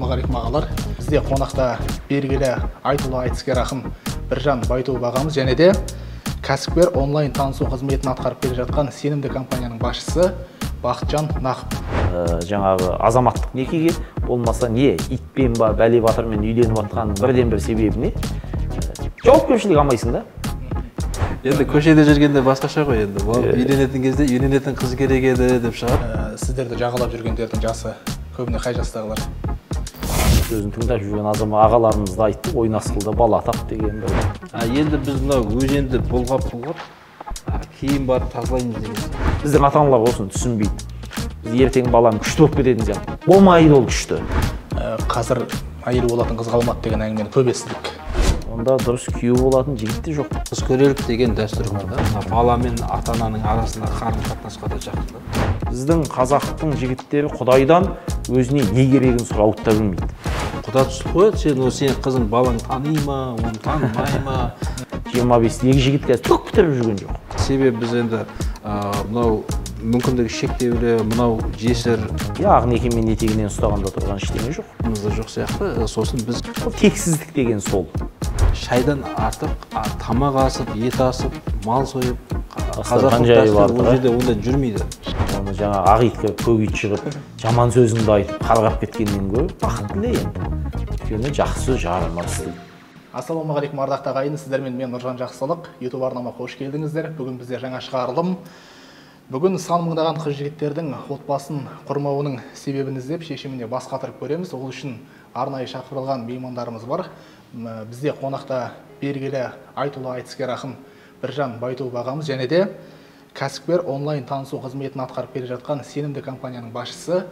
Ассалаумағалейкум, ағалар. Бізде қонақта белгілі айтулы айтыскер ақын Біржан Байтуов ағамыз және де кәсіпкер, онлайн танысу қызметін атқарып келе жатқан сенімді компанияның басшысы Бақытжан Нақып. Жаңағы азаматтық некеге болмаса не итпен ба бәле батырмен үйленіп жатқанның бірден бір себебі не? Жауапкершілік алмайсың да. Енді көшеде жүргенде басқаша ғой енді. Үйленетін кезде үйленетін қыз керек еді деп шығар. Сіздерді жағалап жүргендердің жасы көбіне қай жастағылар? Өзін тыңдап жүрген азамат ағаларымыз да айтты, ойнас қылды, бала тап деген бір. Енді біз мынау өзенді бұлғап-бұлғап кейін барып тазалаймыз деген. Біздің ата-аналар осыны түсінбейді. Біз ертең балам күшті болып кететін сияқты. Болмайды ол күшті. Қазір әйел болатын қыз қалмады деген әңгімені көп естідік. Онда дұрыс күйеу болатын жігіт те жоқ. Қыз көрелік деген дәстүр бар да. Бала мен ата-ананың арасында қарым-қатынасқа да жақын да. Біздің қазақтың жігіттері Құдайдан өзіне не керегін сұрауды да білмейді. Құда түсіп қояды, сен ол сенің қызың балаң тани ма, оны танымай ма? 25-тегі жігіт қазір түк бітіріп жүрген жоқ. Себебі біз енді мынау мүмкіндігі шектеулі, мынау жесір. Ақ неке мен етегінен ұстағанда тұрған ештеңе жоқ. Мызда жоқ сияқты. Сосын біз тексіздік деген сол. Шайдан артық тамақ асып, ет асып, мал сойып, қазақтың дәстүрі ол жерде ондай жүрмейді. Оны жаңа ақ ит кіріп, көк ит шығып, жаман сөзіңді айтып, қарғап кеткеннен гөрі бақыт тіле енді. Өйткені жақсы сөз жарымас дейді. Ассалаумағалейкум, ардақты ағайын, сіздермен мен Нұржан Жақсылық. YouTube арнама қош келдіңіздер. Бүгін бізде жаңа шығарылым. Бүгін сан мыңдаған қыз жігіттердің отбасын құрмауының себебін іздеп, шешіміне бас қатырып көреміз. Ол үшін арнайы шақырылған меймандарымыз бар. Бізде қонақта белгілі айтулы айтыскер ақын Біржан Байтуов ағамыз және де кәсіпкер, онлайн танысу қызметін атқарып келе жатқан сенімді компанияның басшысы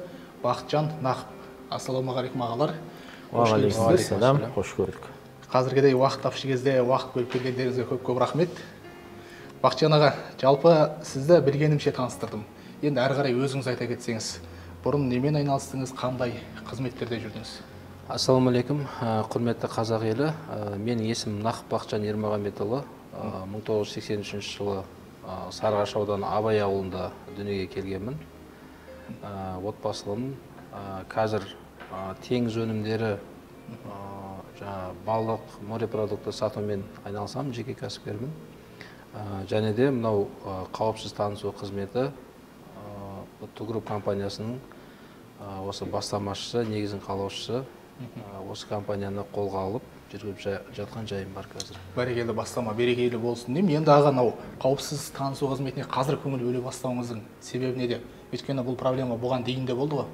Бақытжан Нақып. Ассалаумағалейкум, ағалар. Қош келдіңіздер. Қош көрдік. Қазіргідей уақыт тапшы кезде уақыт бөліп келгендеріңізге көп-көп рахмет. Бақытжан аға, жалпы сізді білгенімше таныстырдым. Енді әрі қарай өзіңіз айта кетсеңіз, бұрын немен айналыстыңыз, қандай қызметтерде жүрдіңіз? Ассалаумағалейкум, құрметті қазақ елі. Менің есімім Нақып Бақытжан Ермағанбетұлы. 1983 жылы Сарыағаш ауданы Абай ауылында дүниеге келгенмін. Отбасылымын. Қазір теңіз өнімдері, балық, морепродукты сатумен айналысамын, жеке кәсіпкермін. Және де мынау қауіпсіз танысу қызметі Ту Групп компаниясының осы бастамашысы, негізін қалаушысы, осы компанияны қолға алып жүргізіп жатқан жайым бар қазір. Бәрекелді бастама, берекелі болсын деймін. Енді аға, мынау қауіпсіз танысу қызметіне қазір көңіл бөле бастауыңыздың себебі неде? Өйткені бұл проблема бұған дейін де болды ғой.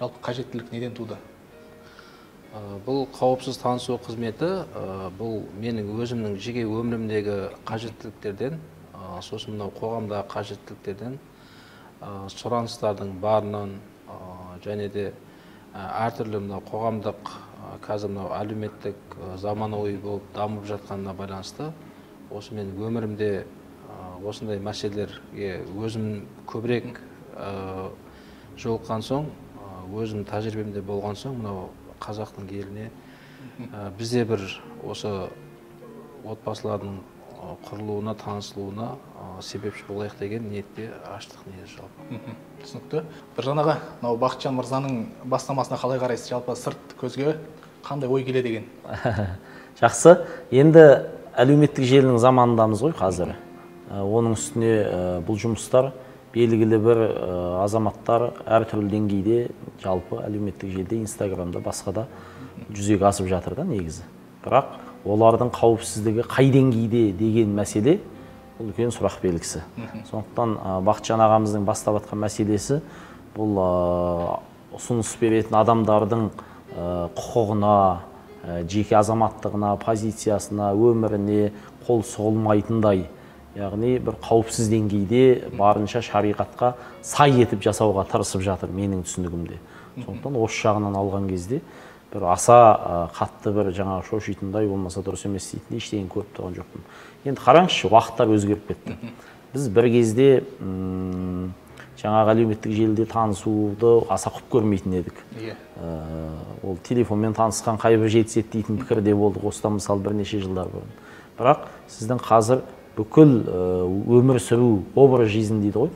Жалпы қажеттілік неден туды? Бұл қауіпсіз танысу қызметі, бұл менің өзімнің жеке өмірімдегі қажеттіліктерден, сосын мынау қоғамдағы қажеттіліктерден, сұраныстардың барынан, және де әртүрлі мынау қоғамдық, қазір мынау әлеуметтік заманауи болып дамып жатқанына байланысты, осы мен өмірімде осындай мәселелерге өзім көбірек жолыққан соң, өзім тәжірибемде болған соң, мынау қазақтың еліне бізде бір осы отбасылардың құрылуына, танысылуына себепші болайық деген ниетте аштық негізі жалпы. Түсінікті. Біржан аға, мынау Бақытжан мырзаның бастамасына қалай қарайсыз? Жалпы сырт көзге қандай ой келеді екен? Жақсы. Енді әлеуметтік желінің заманындамыз ғой қазір. Оның үстіне бұл жұмыстар белгілі бір азаматтар әртүрлі деңгейде жалпы әлеуметтік желіде, Инстаграмда, басқа да жүзеге асып жатыр да негізі. Бірақ олардың қауіпсіздігі қай деңгейде деген мәселе бұл үлкен сұрақ белгісі. Сондықтан Бақытжан ағамыздың бастап жатқан мәселесі бұл ұсыныс беретін адамдардың құқығына, жеке азаматтығына, позициясына, өміріне қол сұғылмайтындай, яғни бір қауіпсіз деңгейде барынша шариғатқа сай етіп жасауға тырысып жатыр менің түсінігімде. Сондықтан осы жағынан алған кезде бір аса қатты бір жаңағы шошитындай болмаса дұрыс емес дейтін ештеңе көріп тұрған жоқпын. Енді қараңызшы, уақыттар өзгеріп кетті. Біз бір кезде жаңағы әлеуметтік желіде танысуды аса құп көрмейтін едік. Ол телефонмен танысқан қайбір жетіседі дейтін пікірде болдық осыдан мысалы бірнеше жылдар бұрын. Бірақ сіздің қазір бүкіл өмір сүру, образ жизни дейді ғой,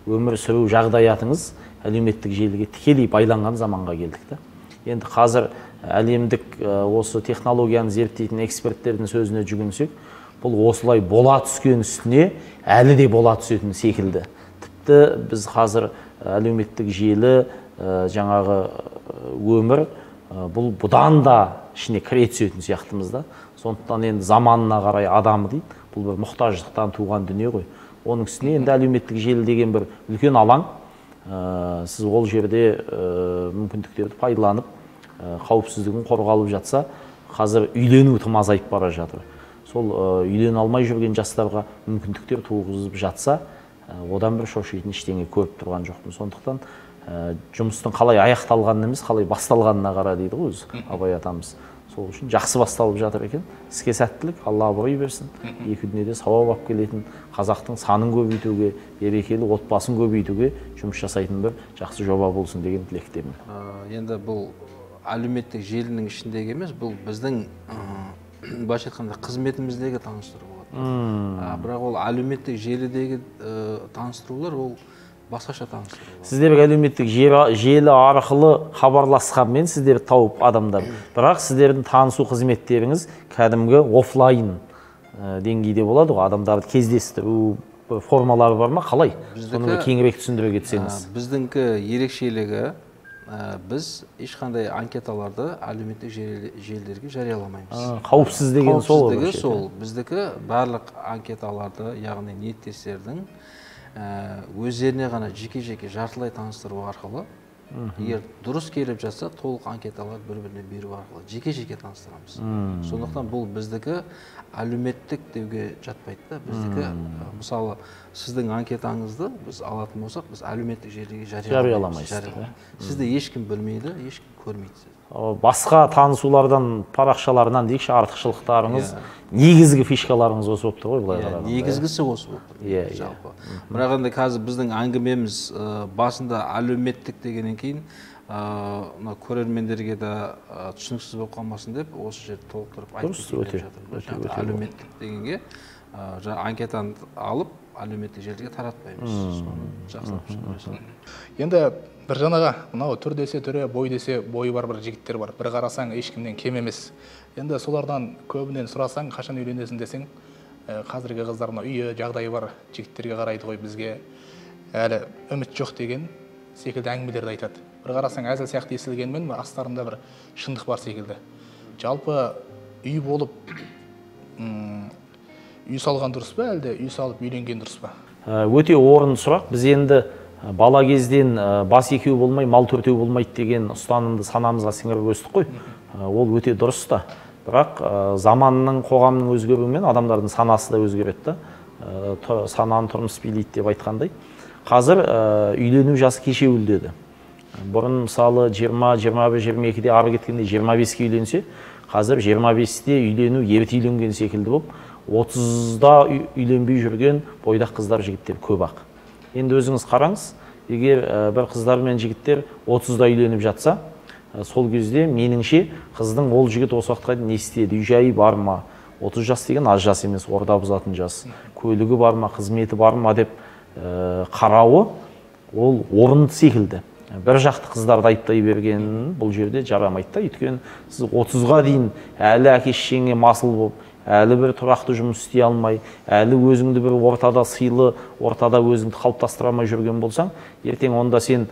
өмір сүру жағдаятыңыз әлеуметтік желіге тікелей байланған заманға келдік та. Енді қазір әлемдік осы технологияны зерттейтін эксперттердің сөзіне жүгінсек, бұл осылай бола түскен үстіне әлі де бола түсетін секілді. Тіпті біз қазір әлеуметтік желі, жаңағы өмір, бұл бұдан да ішіне кіре түсетін сияқтымыз да. Сондықтан енді заманына қарай адамы дейді, бұл бір мұқтаждықтан туған дүние ғой. Оның үстіне енді әлеуметтік желі деген бір үлкен алаң, сіз ол жерде мүмкіндіктерді пайдаланып, қауіпсіздігін қорғалып жатса, қазір үйлену тым азайып бара жатыр. Сол үйлене алмай жүрген жастарға мүмкіндіктер туғызып жатса, одан бір шошитын ештеңе көріп тұрған жоқпын. Сондықтан жұмыстың қалай аяқталғанын емес, қалай басталғанына қара дейді ғой өзі Абай атамыз. Сол үшін жақсы басталып жатыр екен. Іске сәттілік, Алла абырой берсін. Екі дүниеде сауап алып келетін, қазақтың санын көбейтуге, берекелі отбасын көбейтуге жұмыс жасайтын бір жақсы жоба болсын деген тілектемін. Енді бұл әлеуметтік желінің ішіндегі емес, бұл біздің былайша айтқанда қызметіміздегі таныстыру болады. Бірақ ол әлеуметтік желідегі таныстырулар ол басқаша таныстыру. Сіздер әлеуметтік желі арқылы хабарласқанмен сіздер тауып адамдар, бірақ сіздердің танысу қызметтеріңіз кәдімгі офлайн деңгейде болады ғой, адамдарды кездестіру формалары бар ма, қалай? Соны кеңірек түсіндіре кетсеңіз. Біздіңкі ерекшелігі, біз ешқандай анкеталарды әлеуметтік желілерге жарияламаймыз. Қауіпсіз деген сол. Қауіпсіздігі сол. Біздікі барлық анкеталарды, яғни ниеттестердің өздеріне ғана жеке-жеке жартылай таныстыру арқылы, егер дұрыс келіп жатса, толық анкеталарды бір-біріне беру арқылы жеке-жеке таныстырамыз. Сондықтан бұл біздікі әлеуметтік деуге жатпайды да. Біздікі, мысалы, сіздің анкетаңызды біз алатын болсақ, біз әлеуметтік желіге жарияламаймыз. Сізді ешкім білмейді, ешкім көрмейді. Басқа танысулардан, парақшаларынан дейікші артықшылықтарыңыз, негізгі фишкаларыңыз осы болып тұр ғой, былай қарағанда. Негізгісі осы болып тұр, жалпы. Бірақ енді қазір біздің әңгімеміз басында әлеуметтік дегеннен кейін мына көрермендерге де түсініксіз болып қалмасын деп осы жерді толықтырып айтып кетейін деп жатырмын. Әлеуметтік дегенге анкетаны алып әлеуметтік желіге таратпаймыз. Соны жақсылап түсіндіре салайын. Енді Біржан аға, мынау түр десе түрі, бой десе бойы бар бір жігіттер бар. Бір қарасаң ешкімнен кем емес. Енді солардан көбінен сұрасаң, қашан үйленесің десең, қазіргі қыздар мына үйі, жағдайы бар жігіттерге қарайды ғой, бізге әлі үміт жоқ деген секілді әңгімелерді айтады. Бір қарасаң әзіл сияқты естілгенмен астарында бір шындық бар секілді. Жалпы үй болып үй салған дұрыс па, әлде үй салып үйленген дұрыс па? Өте орынды сұрақ. Біз енді бала кезден бас екеу болмай, мал төртеу болмайды деген ұстанымды санамызға сіңіріп өстік қой. Ол өте дұрыс та. Бірақ заманның, қоғамның өзгеруімен адамдардың санасы да өзгереді да. Сананы тұрмыс билейді деп айтқандай. Қазір үйлену жасы кешеуілдеді. Бұрын мысалы 20, 21, 22-де ары кеткенде 25-ке үйленсе, қазір 25-те үйлену ерте үйленген секілді болып, 30-да үйленбей жүрген бойдақ қыздар, жігіттер көп ақ. Енді өзіңіз қараңыз, егер бір қыздар мен жігіттер 30-да үйленіп жатса, сол кезде меніңше қыздың ол жігіт осы уақытқа дейін не істеді, үй жайы бар ма, 30 жас деген аз жас емес, орда бұзатын жас, көлігі бар ма, қызметі бар ма деп қарауы ол орынды секілді. Бір жақты қыздарды айыптай берген бұл жерде жарамайды да, өйткені сіз 30-ға дейін әлі әке шешеңе масыл болып, әлі бір тұрақты жұмыс істей алмай, әлі өзіңді бір ортада сыйлы, ортада өзіңді қалыптастыра алмай жүрген болсаң, ертең онда сен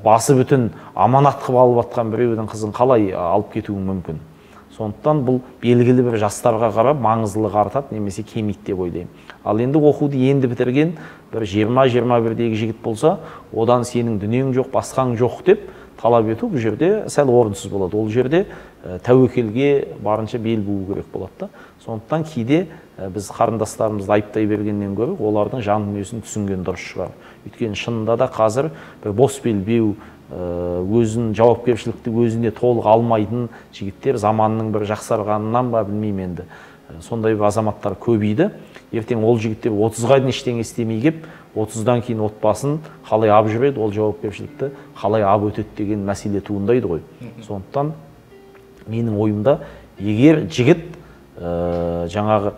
басы бүтін аманат қылып алып атқан біреудің қызын қалай алып кетуің мүмкін? Сондықтан бұл белгілі бір жастарға қарап маңыздылығы артады немесе кемиді деп ойлаймын. Ал енді оқуды енді бітірген бір 20-21-дегі жігіт болса, одан сенің дүниең жоқ, басқаң жоқ деп талап ету бұл жерде сәл орынсыз болады. Ол жерде тәуекелге барынша бел буу керек болады да. Сондықтан кейде біз қарындастарымызды айыптай бергеннен гөрі олардың жан дүниесін түсінген дұрыс шығар. Өйткені шынында да қазір бір бос белбеу, өзін жауапкершілікті өзіне толық алмайтын жігіттер заманның бір жақсарғанынан ба білмеймін енді. Сондай бір азаматтар көбейді. Ертең ол жігіттер 30-ға дейін ештеңе істемей кеп, 30-дан кейін отбасын қалай ап жүреді, ол жауапкершілікті қалай ап өтеді деген мәселе туындайды ғой. Сондықтан менің ойымда, егер жігіт жаңағы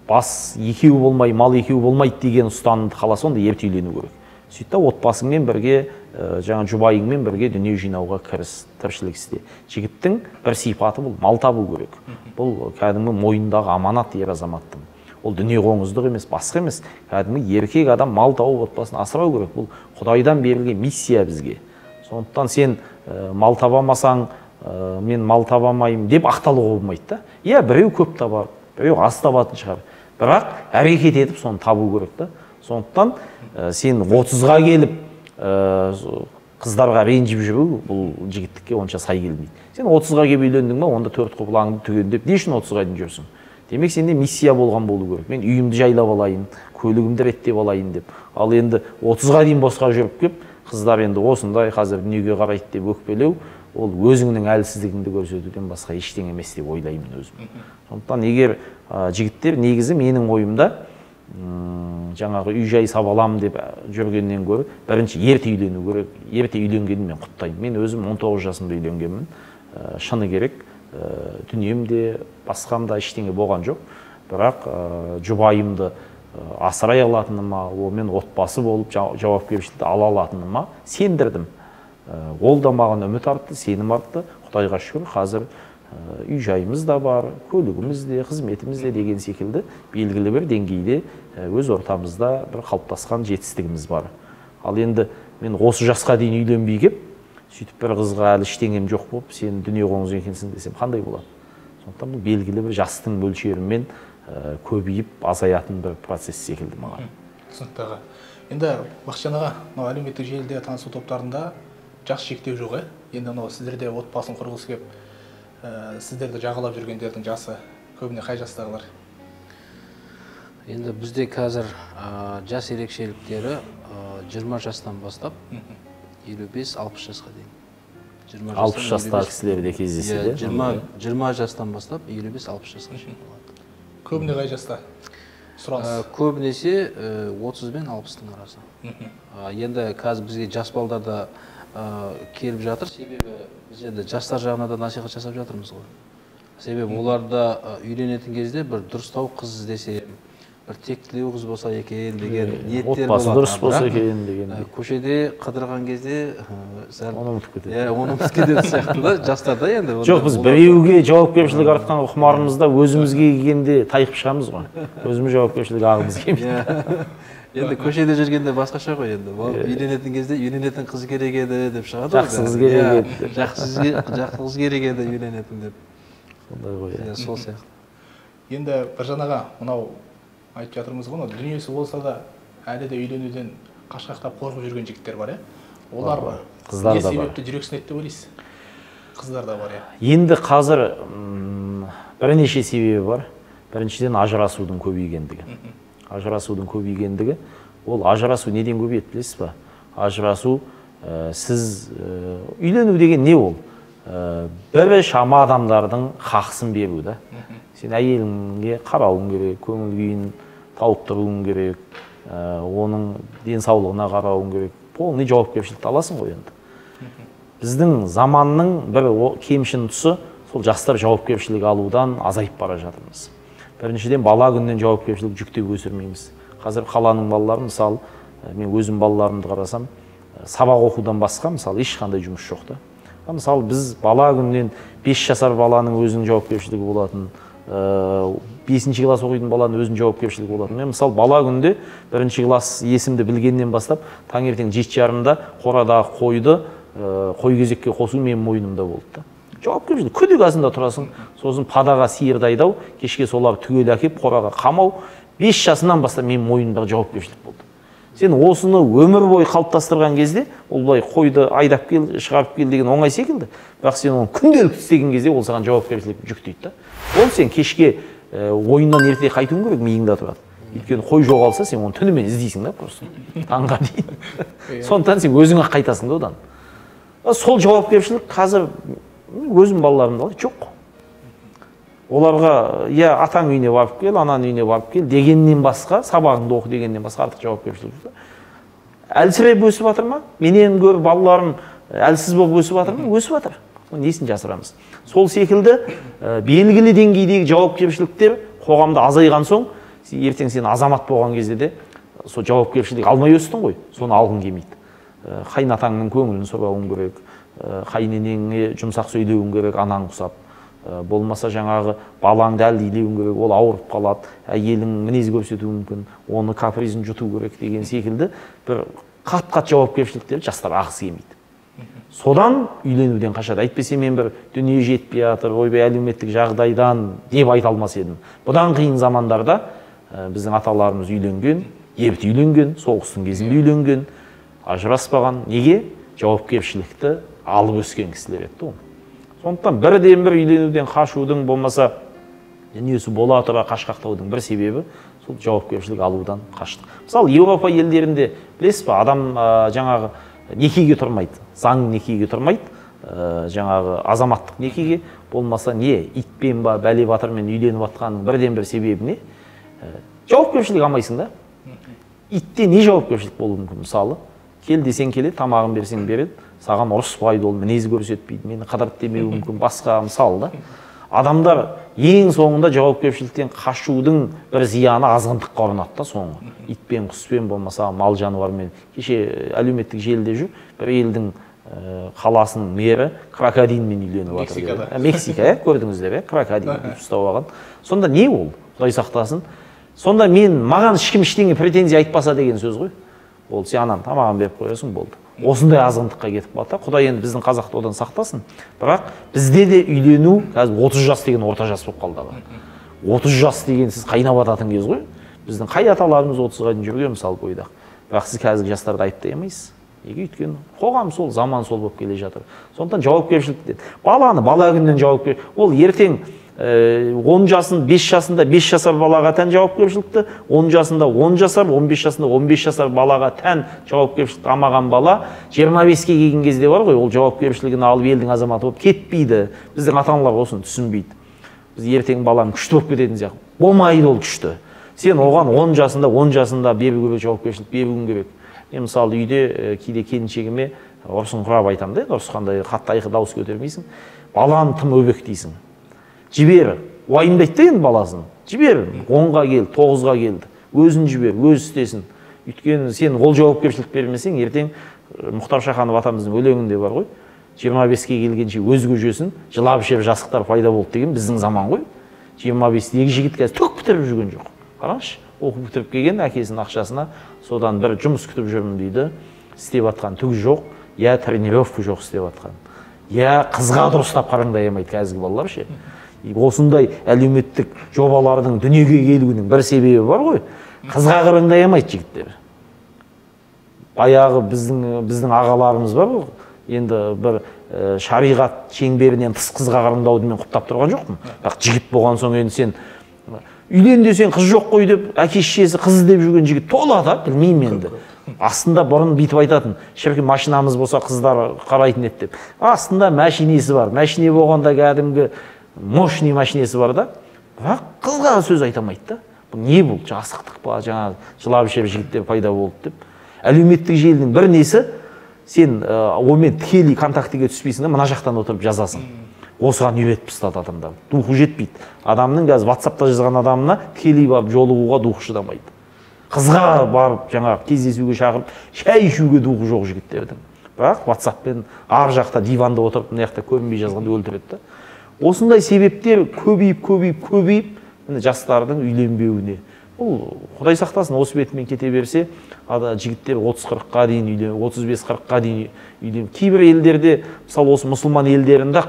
бас екеу болмай, мал екеу болмайды деген ұстанымды қаласа, онда ерте үйлену керек. Сөйт та отбасыңмен бірге, жаңа жұбайыңмен бірге дүние жинауға кіріс, тіршілік істе. Жігіттің бір сипаты бұл мал табу керек. Бұл кәдімгі мойнындағы аманат ер азаматтың. Ол дүние қоңыздық емес, басқа емес. Кәдімгі еркек адам мал тауып отбасын асырау керек. Бұл Құдайдан берілген миссия бізге. Сондықтан сен мал табамасаң, мен мал табамаймын деп ақталуға болмайды да. Иә, біреу көп табар, біреу аз табатын шығар. Бірақ әрекет етіп соны табу керек та. Сондықтан сен 30-ға келіп қыздарға ренжіп жүру бұл жігіттікке онша сай келмейді. Сен 30-ға келіп үйлендің ба, онда төрт құбылаңды түгендеп не үшін 30-ға дейін жүрсің? Демек сенде миссия болған болу керек. Мен үйімді жайлап алайын, көлігімді реттеп алайын деп. Ал енді 30-ға дейін босқа жүріп кеп, қыздар енді осындай қазір дүниеге қарайды деп өкпелеу, ол өзіңнің әлсіздігіңді көрсетуден басқа ештеңе емес деп ойлаймын өзім. Сондықтан егер жігіттер негізі менің ойымда жаңағы үй жай сабалам деп жүргеннен гөрі бірінші ерте үйлену керек. Ерте үйленгенін мен құптаймын. Мен өзім 19 жасымда үйленгенмін. Шыны керек, дүниемде, басқамда ештеңе болған жоқ. Бірақ жұбайымды асырай алатыныма, онымен отбасы болып жауапкершілікті ала алатыныма сендірдім. Ол да маған үміт артты, сенім артты. Құдайға шүкір, қазір үй жайымыз да бар, көлігіміз де, қызметіміз де деген секілді белгілі бір деңгейде өз ортамызда бір қалыптасқан жетістігіміз бар. Ал енді мен осы жасқа дейін үйленбей кеп, сөйтіп бір қызға әлі ештеңем жоқ болып, сен дүние қоңыз екенсің десем қандай болады? Сондықтан бұл белгілі бір жастың мөлшерімен көбейіп азаятын бір процесс секілді маған. Түсінікті аға. Енді Бақытжан аға, мынау әлеуметтік желіде танысу топтарында жас шектеу жоқ, енді мынау сіздерде отбасын құрғысы келіп, сіздерді жағалап жүргендердің жасы көбіне қай жастағылар? Енді бізде қазір жас ерекшеліктері 20 жастан бастап 55-60 жасқа дейін. 60 жастағы кісілер де кездеседі. 20 жастан бастап 55-60 жасқа шейін болады. Көбіне қай жаста сұраныс? Көбінесе 30 бен 60-тың арасы. Енді қазір бізге жас балдар да келіп жатыр, себебі біз енді жастар жағына да насихат жасап жатырмыз ғой. Себебі олар да үйленетін кезде бір дұрыстау қыз іздесе, бір тектілеу қыз болса екен деген ниеттер болады. Отбасы дұрыс болса екен деген. Көшеде қыдырған кезде сәл оны ұмытып кетеді. Иә, оны ұмытып кететін сияқты да жастар да енді. Жоқ, біз біреуге жауапкершілік артқан құмарымызда өзімізге келгенде тайқып шығамыз ғой. Өзіміз жауапкершілік алғымыз келмейді. Енді көшеде жүргенде басқаша ғой енді. Үйленетін кезде үйленетін қыз керек еді деп шығады ғой. Жақсы қыз керек еді. Жақсы қыз керек еді үйленетін деп. Сондай ғой. Иә, сол сияқты. Енді Біржан аға, мынау айтып жатырмыз ғой, дүниесі болса да әлі де үйленуден қашқақтап қорқып жүрген жігіттер бар, Олар қыздар не да бар. себепті жүрексінеді деп ойлайсыз? Қыздар да бар, Енді қазір бірнеше себебі бар. Біріншіден ажырасудың көбейгендігі. Ажырасудың көбейгендігі. Ол ажырасу неден көбейеді білесіз ба? Ажырасу, сіз үйлену деген не ол? Бір шама адамдардың хақысын беру да. Сен әйеліңе қарауың керек, көңіл күйін тауып тұруың керек, оның денсаулығына қарауың керек. Полный жауапкершілікті аласың ғой енді. Біздің заманның бір кемшін тұсы сол жастар жауапкершілік алудан азайып бара жатырмыз. Біріншіден бала күннен жауапкершілік жүктеп өсірмейміз. Қазір қаланың балалары, мысалы, мен өзім балаларымды қарасам, сабақ оқудан басқа, мысалы, ешқандай жұмыс жоқ та. Мысалы, біз бала күннен 5 жасар баланың өзінің жауапкершілігі болатын, 5-ші класс оқитын баланың өзінің жауапкершілігі болатын. Мен мысалы бала күнде 1-ші класс есімді білгеннен бастап таңертең 7:30-да қорадағы қойды қой кезекке қосу менің мойнымда болды да. Жауапкершілік күдік астында тұрасың, сосын падаға сиырды айдау, кешке солар түгел әкеп қораға қамау, 5 жасынан бастап менің мойнымдағы жауапкершілік болды. Сен осыны өмір бойы қалыптастырған кезде, ол былай қойды айдап кел, шығарып кел деген оңай секілді, бірақ сен оны күнделікті істеген кезде ол саған жауапкершілік жүктейді да. Ол сен кешке ойыннан ерте қайтуың керек, миыңда тұрады. Өйткені қой жоғалса, сен оны түнімен іздейсің да, просто таңға дейін. Сондықтан сен өзің-ақ қайтасың да одан. Сол жауапкершілік қазір өзім балаларымда жоқ. Оларға я атаң үйіне барып кел, ананың үйіне барып кел дегеннен басқа, сабағыңды оқы дегеннен басқа артық жауапкершілік жоқ. Әлсіреп өсіп жатыр ма? Менен гөрі балаларым әлсіз болып өсіп жатыр ма? Өсіп жатыр. Оның несін жасырамыз? Сол секілді белгілі деңгейдегі жауапкершіліктер қоғамда азайған соң, ертең сен азамат болған кезде де Сол жауапкершілік алмай өстің ғой, соны алғың келмейді. Қайын атаңның көңілін сұрауың керек, қайын енеңе жұмсақ сөйлеуің керек, анаң құсап. Болмаса жаңағы балаңды әлдилеуің керек, ол ауырып қалады, әйелің мінез көрсетуі мүмкін, оны капризін жұту керек деген секілді бір қат-қат жауапкершіліктерді жастар алғысы келмейді. Содан үйленуден қашады. Әйтпесе мен бір дүние жетпей жатыр, ойбай әлеуметтік жағдайдан деп айта алмас едім. Бұдан қиын замандарда біздің аталарымыз үйленген, ерте үйленген, соғыстың кезінде үйленген, ажыраспаған. Неге? Жауапкершілікті алып өскен кісілер еді ол. Сондықтан бірден бір үйленуден қашудың, болмаса дүниесі бола тұра қашқақтаудың бір себебі сол жауапкершілік алудан қаштық. Мысалы, Еуропа елдерінде білесіз ба, адам жаңағы некеге тұрмайды, заң некеге тұрмайды, жаңағы азаматтық некеге, болмаса не итпен ба, бәле батырмен үйленіп жатқанның бірден бір себебі не? Жауапкершілік алмайсың да. Итте не жауапкершілік болуы мүмкін? Мысалы, кел десең келеді, тамағын берсең береді, саған ұрыспайды, ол мінез көрсетпейді, мені қыдырт демеуі мүмкін, басқа мысалы да. Адамдар ең соңында жауапкершіліктен қашудың бір зияны азғындыққа ұрынады да соңы. Итпен, құспен, болмаса мал жануармен. Кеше әлеуметтік желіде жүр, бір елдің қаласының мэрі крокодилмен үйленіп жатыр. Мексикада. Мексика, көрдіңіздер, крокодил ұстап алған. Сонда не ол? Құдай сақтасын. Сонда мен маған ешкім ештеңе претензия айтпаса деген сөз ғой. Болды, сен ананы тамағын беріп қоясың, болды. Осындай азғындыққа кетіп қалды. Құдай енді біздің қазақты одан сақтасын. Бірақ бізде де үйлену қазір 30 жас деген орта жас болып қалды аға. 30 жас деген сіз қайнап ататын кез ғой. Біздің қай аталарымыз 30-ға дейін жүрген мысалы бойдақ. Бірақ сіз қазіргі жастарды айыптай алмайсыз. Неге? Өйткені қоғам сол, заман сол болып келе жатыр. Сондықтан жауапкершілік деді. Баланы бала күннен жауапкер. Ол ертең 10 жасын, 5 жасында 5 жасар балаға тән жауапкершілікті, 10 жасында 10 жасар, 15 жасында 15 жасар балаға тән жауапкершілікті алмаған бала 25-ке келген кезде бар ғой, ол жауапкершілігін алып елдің азаматы болып кетпейді. Біздің ата-аналар осыны түсінбейді. Біз ертең балам күшті болып кететін сияқты. Болмайды ол күшті. Сен оған 10 жасында, 10 жасында беру керек, жауапкершілік беруің керек. Мен мысалы үйде кейде келіншегіме ұрсыңқырап айтамын да, ұрысқандай қатты айқын дауыс көтермейсің. Баланы тым өбектейсің. Жібер, уайымдайды да енді баласын. Жібер, 10-ға келді, 9-ға келді. Өзін жібер, өзі істесін. Өйткені сен ол жауапкершілік бермесең, ертең Мұхтар Шаханов атамыздың өлеңінде бар ғой. 25-ке келгенше өз көшесін жылап ішер жасықтар пайда болды деген біздің заман ғой. 25-тегі жігіт қазір түк бітіріп жүрген жоқ. Қараңызшы, оқу бітіріп келген әкесінің ақшасына содан бір жұмыс күтіп жүрмін дейді. Істеп жатқан түк жоқ, я тренировка жоқ істеп жатқан. Я қызға дұрыстап қараңдай алмайды қазіргі балалар ше. Осындай әлеуметтік жобалардың дүниеге келуінің бір себебі бар ғой. Қызға қараңдай алмайды жігіттер. Баяғы біздің ағаларымыз бар ғой. Енді бір шариғат шеңберінен тыс қызға қараңдауды мен құптап тұрған жоқпын. Бірақ жігіт болған соң енді сен үйлен десең қыз жоқ қой деп әке шешесі қыз іздеп жүрген жігіт тола да, білмеймін енді. Астында бұрын бүйтіп айтатын, шіркін машинамыз болса қыздар қарайтын еді деп. Астында мәшинесі бар. Мәшине болғанда кәдімгі мощный машинесі бар да. Бірақ қызға сөз айта алмайды да. Бұл не бұл? Жасықтық па? Жаңа жылап ішер жігіттер пайда болды деп. Әлеуметтік желінің бір несі, сен онымен тікелей контактіге түспейсің да, мына жақтан отырып жазасың. Осыған үйретіп тастады адамдар. Духы жетпейді. Адамның қазір WhatsAppта жазған адамына тікелей барып жолығуға духы шыдамайды. Қызға барып жаңағы кездесуге шақырып, шай ішуге духы жоқ жігіттердің. Бірақ WhatsAppпен ар жақта диванда отырып, мына жақта көрінбей жазғанды өлтіреді да. Осындай себептер көбейіп, көбейіп, көбейіп, міне жастардың үйленбеуіне. Бұл Құдай сақтасын, осы бетімен кете берсе, ада жігіттер 30-40-қа дейін үйлен, 35-40-қа дейін үйлен. Кейбір елдерде, мысалы осы мұсылман елдерінде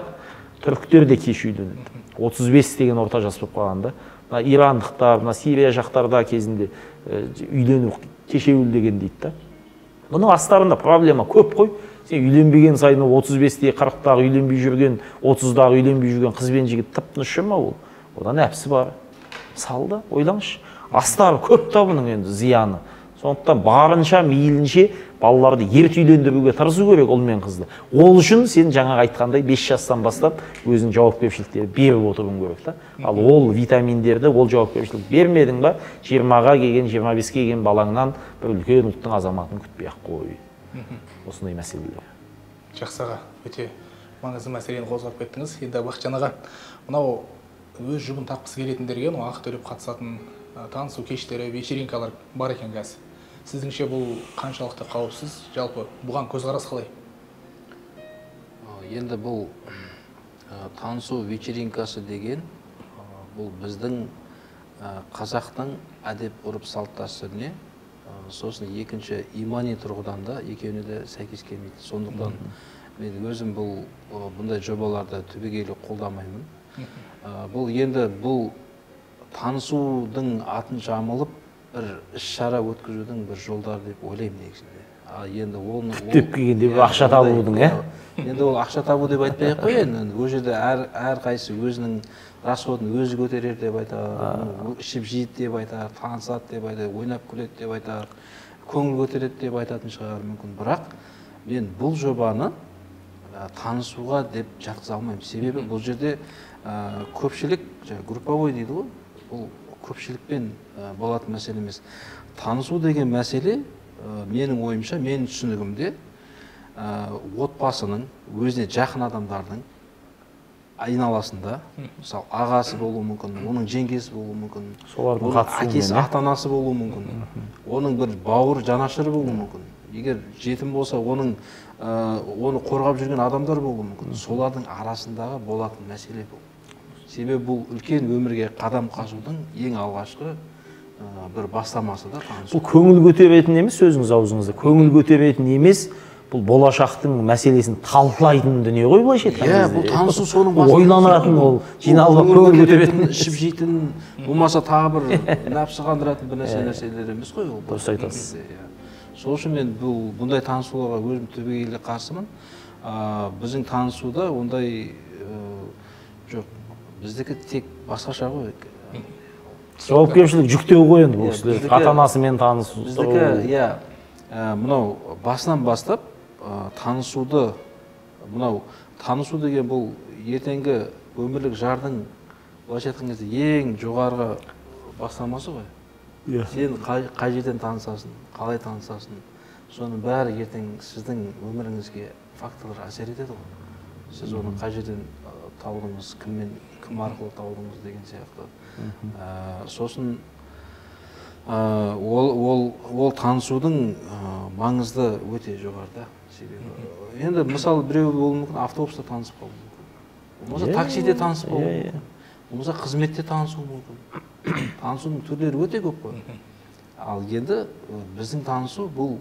түріктер де кеш үйленеді. 35 деген орта жас болып қалғанда. Мына ирандықтар, мына Сирия жақтарда кезінде үйлену кешеуіл деген дейді да. Бұның астарында проблема көп қой. Сен үйленбеген сайын 35-те, 40-тағы үйленбей жүрген, 30-дағы үйленбей жүрген қыз бен жігіт тып-тыныш жүр ма ол? Одан әпсі бар. Мысалы да, ойлаңызшы. Астары көп та бұның енді зияны. Сондықтан барынша, мейлінше балаларды ерте үйлендіруге тырысу керек ұл мен қызды. Ол үшін сен жаңағы айтқандай 5 жастан бастап өзің жауапкершіліктерді беріп отыруың керек та. Ал ол витаминдерді, ол жауапкершілік бермедің ба, 20-ға келген, 25-ке келген балаңнан бір үлкен ұлттың азаматын күтпей-ақ қой. Осындай мәселелер. Жақсы аға, өте маңызды мәселені қозғап кеттіңіз. Енді Бақытжан аға, мынау өз жұбын тапқысы келетіндерге, мынау ақы төлеп қатысатын танысу кештері, вечеринкалар бар екен қазір. Сіздіңше бұл қаншалықты қауіпсіз? Жалпы бұған көзқарас қалай? Енді бұл танысу вечеринкасы деген бұл біздің қазақтың әдеп ғұрып салт дәстүріне, сосын екінші имани тұрғыдан да екеуіне де сәйкес келмейді. Сондықтан мен өзім бұл бұндай жобаларды түбегейлі қолдамаймын. Бұл енді бұл танысудың атын жамылып бір іс-шара өткізудің бір жолдары деп ойлаймын негізінде. Енді оны түптеп келгенде бір ақша табудың, Енді ол ақша табу деп айтпай ақ қояйын. Енді ол жерде әрқайсысы өзінің расходын өзі көтерер деп айтар, ішіп жейді деп айтар, танысады деп айтар, ойнап күледі деп айтар, көңіл көтереді деп айтатын шығар мүмкін. Бірақ мен бұл жобаны танысуға деп жатқыза алмаймын. Себебі бұл жерде көпшілік, групповой дейді ғой, бұл көпшілікпен болатын мәселе емес. Танысу деген мәселе менің ойымша, менің түсінігімде отбасының, өзіне жақын адамдардың айналасында, мысалы ағасы болуы мүмкін, оның жеңгесі болуы мүмкін, солардың әкесі, ата-анасы болуы мүмкін, оның бір бауыр жанашыры болуы мүмкін. Егер жетім болса, оның оны қорғап жүрген адамдар болуы мүмкін. Солардың арасындағы болатын мәселе бұл. Себебі бұл үлкен өмірге қадам қасудың ең алғашқы бір бастамасы да танысу. Бұл көңіл көтеретін емес, сөзіңіз аузыңызда. Көңіл көтеретін емес, бұл болашақтың мәселесін талқылайтын дүние ғой былайша айтқан кезде. Иә, бұл танысу соның басында. Ойланатын ол, жиналып көңіл көтеретін, ішіп жейтін, болмаса тағы бір нәпсі қандыратын бір нәрселер емес қой ол. Дұрыс айтасыз. Сол үшін мен бұл бұндай танысуларға өзім түбегейлі қарсымын. Біздің танысуда ондай жоқ. Біздікі тек басқаша ғой. Жауапкершілік жүктеу ғой енді бұл кісілер. Ата-анасымен танысу. Біздікі, иә, мынау басынан бастап танысуды, мынау танысу деген бұл ертеңгі өмірлік жардың былайша айтқан кезде ең жоғарғы бастамасы ғой. Сен қай жерден танысасың, қалай танысасың, соның бәрі ертең сіздің өміріңізге факторлар әсер етеді ғой. Сіз оны қай жерден таудыңыз, кіммен, кім арқылы таудыңыз деген сияқты. Сосын ол танысудың маңызды өте жоғарыда. Себебі енді мысалы біреу болуы мүмкін, автобуста танысып қалуы мүмкін, болмаса таксиде танысып қалуы мүмкін, болмаса қызметте танысуы мүмкін. Танысудың түрлері өте көп қой. Ал енді біздің танысу бұл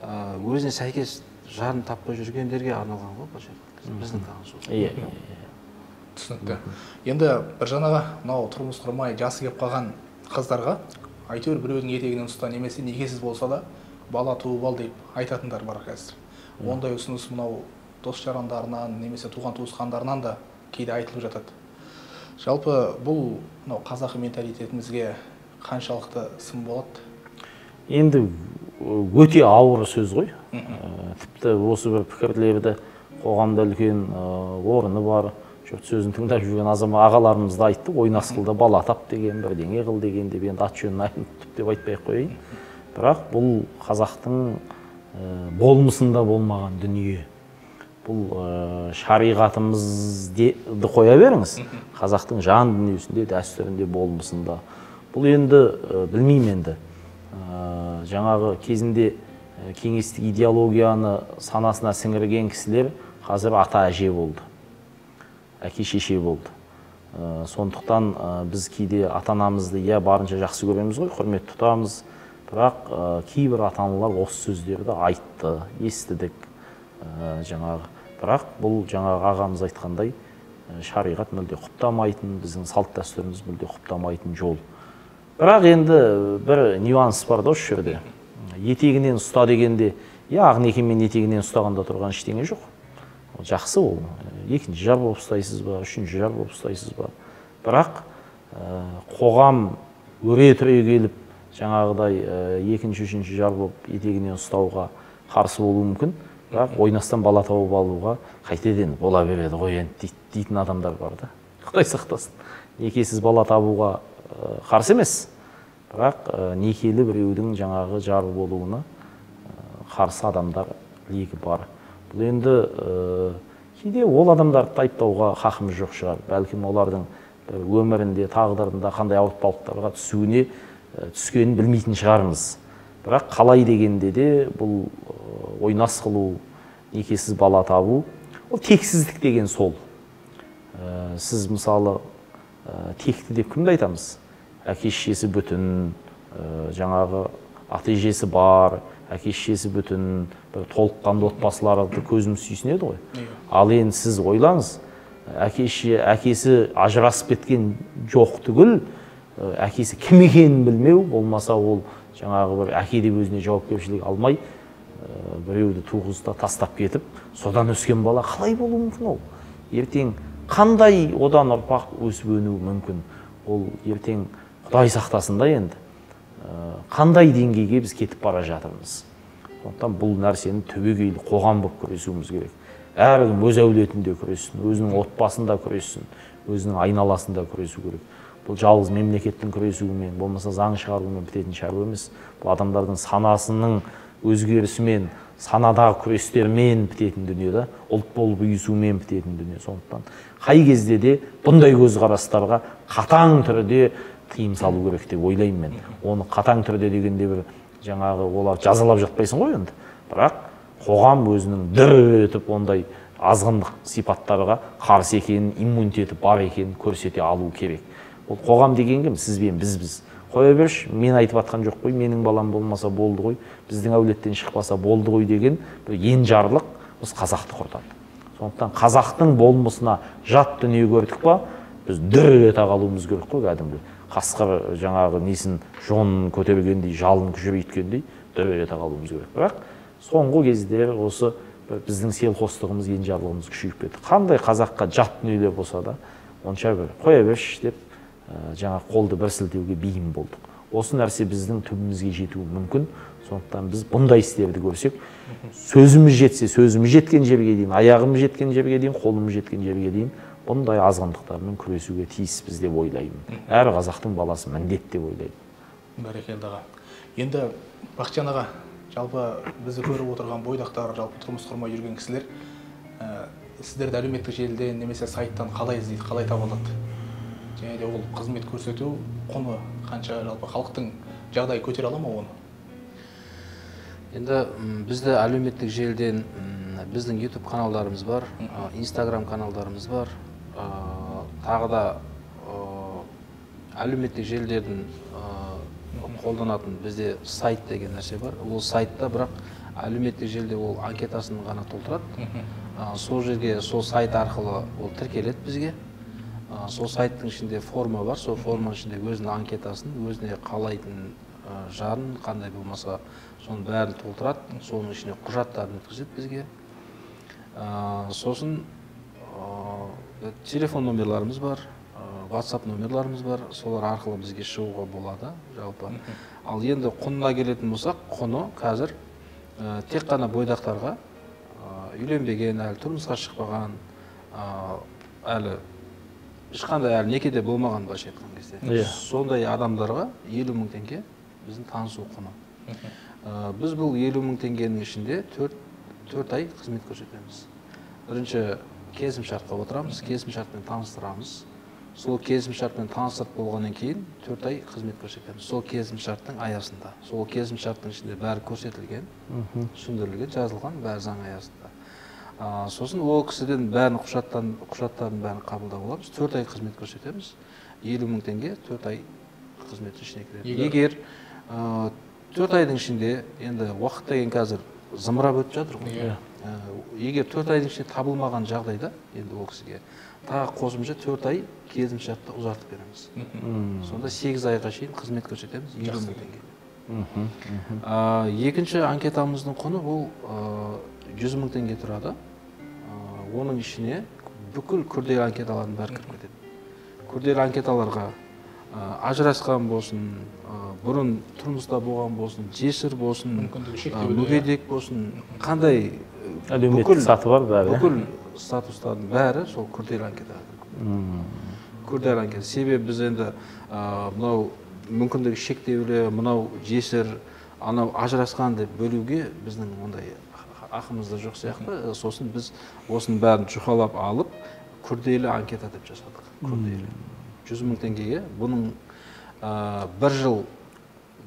өзіне сәйкес жарын таппай жүргендерге арналған ғой, былайша айтқанда, біздің танысу. Түсінікті. Енді Біржан аға, мынау тұрмыс құрмай жасы келіп қалған қыздарға әйтеуір біреудің етегінен ұста немесе некесіз болса да бала туып ал деп айтатындар бар қазір. Ондай ұсыныс мынау дос жарандарынан немесе туған туысқандарынан да кейде айтылып жатады. Жалпы бұл мынау қазақы менталитетімізге қаншалықты сын болады? Енді өте ауыр сөз ғой. Тіпті осы бір пікірлерді қоғамда үлкен орны бар, жұрт сөзін тыңдап жүрген ағаларымыз да айтты, ойнас қыл да бала тап деген, бірдеңе қыл деген деп, енді ат жөнін айтып деп айтпай ақ қояйын. Бірақ бұл қазақтың болмысында болмаған дүние. Бұл шариғатымызды қоя беріңіз, қазақтың жан дүниесінде, дәстүрінде, болмысында. Бұл енді білмеймін енді, жаңағы кезінде кеңестік идеологияны санасына сіңірген кісілер қазір ата-әже болды, әке-шеше болды. Сондықтан біз кейде ата-анамызды иә барынша жақсы көреміз ғой, құрмет тұтамыз, бірақ кейбір ата-аналар осы сөздерді айтты, естідік жаңағы. Бірақ бұл жаңағы ағамыз айтқандай шариғат мүлде құптамайтын, біздің салт дәстүріміз мүлде құптамайтын жол. Бірақ енді бір нюанс бар да осы жерде. Етегінен ұста дегенде, иә, ақ некемен етегінен ұстағанда тұрған ештеңе жоқ. Ол жақсы ол. Екінші жар болып ұстайсыз ба, үшінші жар болып ұстайсыз ба. Бірақ қоғам өре түре келіп жаңағыдай екінші, үшінші жар болып етегінен ұстауға қарсы болуы мүмкін. Бірақ ойнастан бала тауып алуға қайтеден бола береді ғой енді дейтін адамдар бар да. Құдай сақтасын. Некесіз бала табуға қарсы емес, бірақ некелі біреудің жаңағы жары болуына қарсы адамдар легі бар. Бұл енді кейде ол адамдарды айыптауға хақымыз жоқ шығар. Бәлкім олардың бір өмірінде, тағдырында қандай ауыртпалықтарға түскенін білмейтін шығармыз. Бірақ қалай дегенде де бұл ойнас қылу, некесіз бала табу, ол тексіздік деген сол. Сіз мысалы текті деп кімді айтамыз? Әке шешесі бүтін, жаңағы ата әжесі бар, әке шешесі бүтін, бір толыққанды отбасыларды көзіміз сүйсінеді ғой. Ал енді сіз ойлаңыз, әкесі ажырасып кеткен жоқ түгіл, әкесі кім екенін білмеу, болмаса ол жаңағы бір әке деп өзіне жауапкершілік алмай, біреуді туғызда тастап кетіп, содан өскен бала қалай болуы мүмкін ол? Ертең қандай одан ұрпақ өсіп өнуі мүмкін? Ол ертең Құдай сақтасын да енді. Қандай деңгейге біз кетіп бара жатырмыз? Сондықтан бұл нәрсені түбегейлі қоғам болып күресуіміз керек. Әркім өз әулетінде күрессін, өзінің отбасында күрессін, өзінің айналасында күресу керек. Бұл жалғыз мемлекеттің күресуімен, болмаса заң шығарумен бітетін шаруа емес. Бұл адамдардың санасының өзгерісімен, санадағы күрестермен бітетін дүние да, ұлт болып ұйысумен бітетін дүние. Сондықтан қай кезде де бұндай көзқарастарға қатаң түрде тыйым салу керек деп ойлаймын мен. Оны қатаң түрде дегенде бір жаңағы олар жазалап жатпайсың ғой енді. Бірақ қоғам өзінің дір етіп ондай азғындық сипаттарға қарсы екенін, иммунитеті бар екенін көрсете алу керек. Ол қоғам деген кім? Сіз бен бізбіз. Қоя берші, мен айтып атқан жоқ қой, менің балам болмаса болды ғой, біздің әулеттен шықпаса болды ғой деген бір енжарлық біз қазақты құртады. Сондықтан қазақтың болмысына жат дүние көрдік па, біз дүр ете қалуымыз керек қой кәдімгі. Қасқыр жаңағы несін жонын көтергендей, жалын күжірейткендей дүр ете қалуымыз керек. Бірақ соңғы кездері осы біздің селқостығымыз, енжарлығымыз күшейіп кетті. Қандай қазаққа жат дүниелер болса да, онша бір қоя берші деп жаңа қолды бір сілтеуге бейім болдық. Осы нәрсе біздің түбімізге жетуі мүмкін. Сондықтан біз бұндай істерді көрсек, сөзіміз жетсе, сөзіміз жеткен жерге дейін, аяғымыз жеткен жерге дейін, қолымыз жеткен жерге дейін бұндай азғындықтармен күресуге тиіспіз деп ойлаймын. Әр қазақтың баласы міндет деп ойлаймын. Бәрекелді аға. Енді Бақытжан аға, жалпы бізді көріп отырған бойдақтар, жалпы тұрмыс құрмай жүрген кісілер, сіздерді әлеуметтік желіден немесе сайттан қалай іздейді, қалай таба алады? Және де ол қызмет көрсету құны қанша, жалпы халықтың жағдайы көтере ала ма оны? Енді бізді әлеуметтік желіден біздің YouTube каналдарымыз бар, Instagram каналдарымыз бар, тағы да әлеуметтік желілердің қолданатын бізде сайт деген нәрсе бар. Ол сайтта бірақ әлеуметтік желіде ол анкетасын ғана толтырады. Сол жерге, сол сайт арқылы ол тіркеледі бізге. Сол сайттың ішінде форма бар, сол форманың ішінде өзінің анкетасын, өзіне қалайтын жарын, қандай болмаса соның бәрін толтырады, соның ішіне құжаттарын өткізеді бізге. Сосын телефон номерларымыз бар, WhatsApp номерларымыз бар, солар арқылы бізге шығуға болады жалпы. Ал енді құнына келетін болсақ, құны қазір тек қана бойдақтарға, үйленбеген, әлі тұрмысқа шықпаған, әлі ешқандай әлі некеде болмаған, былайша айтқан кезде. Сондай адамдарға 50 мың теңге біздің танысу құны. Біз бұл 50 мың теңгенің ішінде 4 ай қызмет көрсетеміз. Бірінші келісімшартқа отырамыз, келісімшартпен таныстырамыз. Сол келісімшартпен таныстырып болғаннан кейін 4 ай қызмет көрсетеміз. Сол келісімшарттың аясында. Сол келісімшарттың ішінде бәрі көрсетілген, түсіндірілген, жазылған, бәрі заң аясында. Сосын ол кісіден бәрін құжаттарын бәрін қабылдап аламыз. 4 ай қызмет көрсетеміз. 50 мың теңге 4 ай қызметтің ішіне кіреді. Егер 4 айдың ішінде, енді уақыт деген қазір зымырап өтіп жатыр ғой. Егер 4 айдың ішінде табылмаған жағдайда, енді ол кісіге тағы қосымша 4 ай келісімшартты ұзартып береміз. Сонда 8 айға шейін қызмет көрсетеміз 50 мың теңге. Екінші анкетамыздың құны бұл 100 мың теңге тұрады. Оның ішіне бүкіл күрделі анкеталардың бәрі кіріп кетеді. Күрделі анкеталарға ажырасқан болсын, бұрын тұрмыста болған болсын, жесір болсын, мүгедек болсын, қандай әлеуметтік саты бар бәрі. Бүкіл статустардың бәрі сол күрделі анкетаға кіріп кетеді. Күрделі анкета. Себебі біз енді мынау мүмкіндігі шектеулі, мынау жесір, анау ажырасқан деп бөлуге біздің ондай ақымызда жоқ сияқты. Сосын біз осының бәрін жұқалап алып, күрделі анкета деп жасадық. Күрделі. 100 мың теңгеге. Бұның бір жыл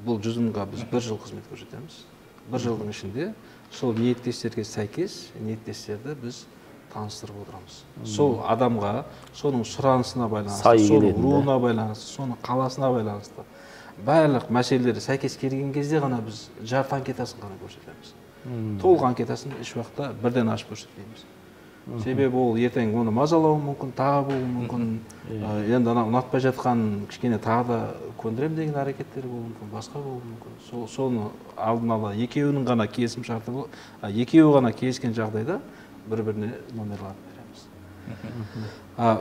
Бұл 100 мыңға біз 1 жыл қызмет көрсетеміз. 1 жылдың ішінде сол ниеттестерге сәйкес ниеттестерді біз таныстырып отырамыз. Сол адамға, соның сұранысына байланысты, соның руына байланысты, соның қаласына байланысты барлық мәселелері сәйкес келген кезде ғана біз жарты анкетасын ғана көрсетеміз. Толық анкетасын еш уақытта бірден ашып көрсетпейміз. Себебі ол ертең оны мазалауы мүмкін, тағы болуы мүмкін. Енді ана ұнатпай жатқан кішкене тағы да көндірем деген әрекеттер болуы мүмкін, басқа болуы мүмкін. Соны алдын ала екеуінің ғана келісім шарты, екеуі ғана келіскен жағдайда бір-біріне номерларын береміз.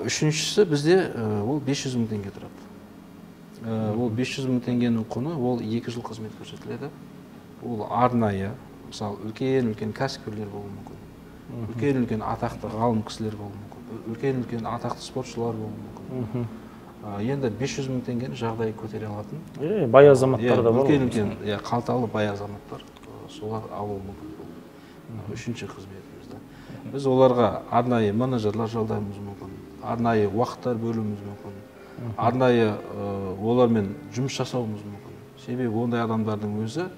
Үшіншісі бізде ол 500 мың теңге тұрады. Ол 500 мың теңгенің құны, ол 2 жыл қызмет көрсетіледі. Ол арнайы, мысалы, үлкен-үлкен кәсіпкерлер болуы мүмкін, үлкен-үлкен атақты ғалым кісілер болуы мүмкін, үлкен-үлкен атақты спортшылар болуы мүмкін. Енді 500 мың теңгені жағдайы көтере алатын бай азаматтар да бар. Үлкен-үлкен қалталы бай азаматтар, солар алуы мүмкін. Үшінші қызметімізді. Біз оларға арнайы менеджерлер жалдауымыз мүмкін, арнайы уақыттар бөлуіміз мүмкін, арнайы олармен жұмыс жасауымыз мүмкін. Себебі ондай адамдардың өзі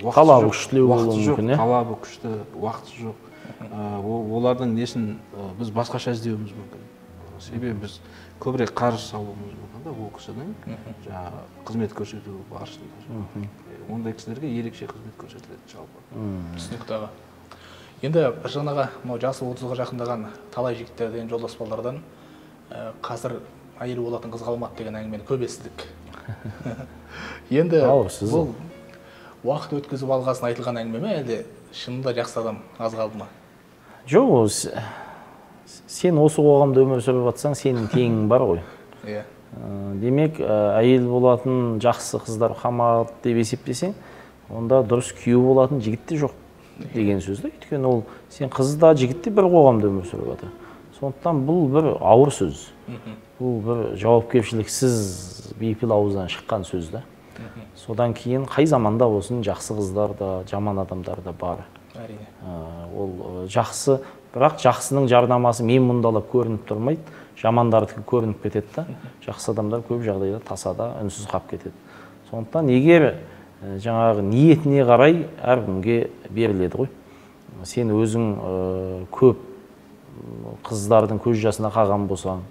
талабы күштілеу болуы мүмкін, талабы күшті, уақыты жоқ. Олардың несін біз басқаша іздеуіміз мүмкін. Себебі біз көбірек қаржы салуымыз мүмкін да ол кісінің жаңағы қызмет көрсету барысында. Ондай кісілерге ерекше қызмет көрсетіледі жалпы. Түсінікті аға. Енді Біржан аға, мынау жасы 30-ға жақындаған талай жігіттерден, жолдас балалардан қазір әйел болатын қыз қалмады деген әңгімені көп естідік. Енді бұл уақыт өткізіп алғасын айтылған әңгіме ме, әлде шынында жақсы адам аз қалды ма? Жоқ, сен осы қоғамда өмір сүріп жатсаң, сенің теңің бар ғой. Демек, әйел болатын жақсы қыздар қалмады деп есептесең, онда дұрыс күйеу болатын жігіт те жоқ деген сөз да. Өйткені ол сен қыз да жігіт те бір қоғамда өмір сүріп жатыр. Сондықтан бұл бір ауыр сөз. Бұл бір жауапкершіліксіз бейпіл ауыздан шыққан сөз да. Содан кейін қай заманда болсын жақсы қыздар да, жаман адамдар да бар. Әрине. Ол жақсы, бірақ жақсының жарнамасы мен мұндалап көрініп тұрмайды, жамандардікі көрініп кетеді да. Жақсы адамдар көп жағдайда тасада үнсіз қап кетеді. Сондықтан егер жаңағы ниетіне қарай әркімге беріледі ғой. Сен өзің көп қыздардың көз жасына қалған болсаң,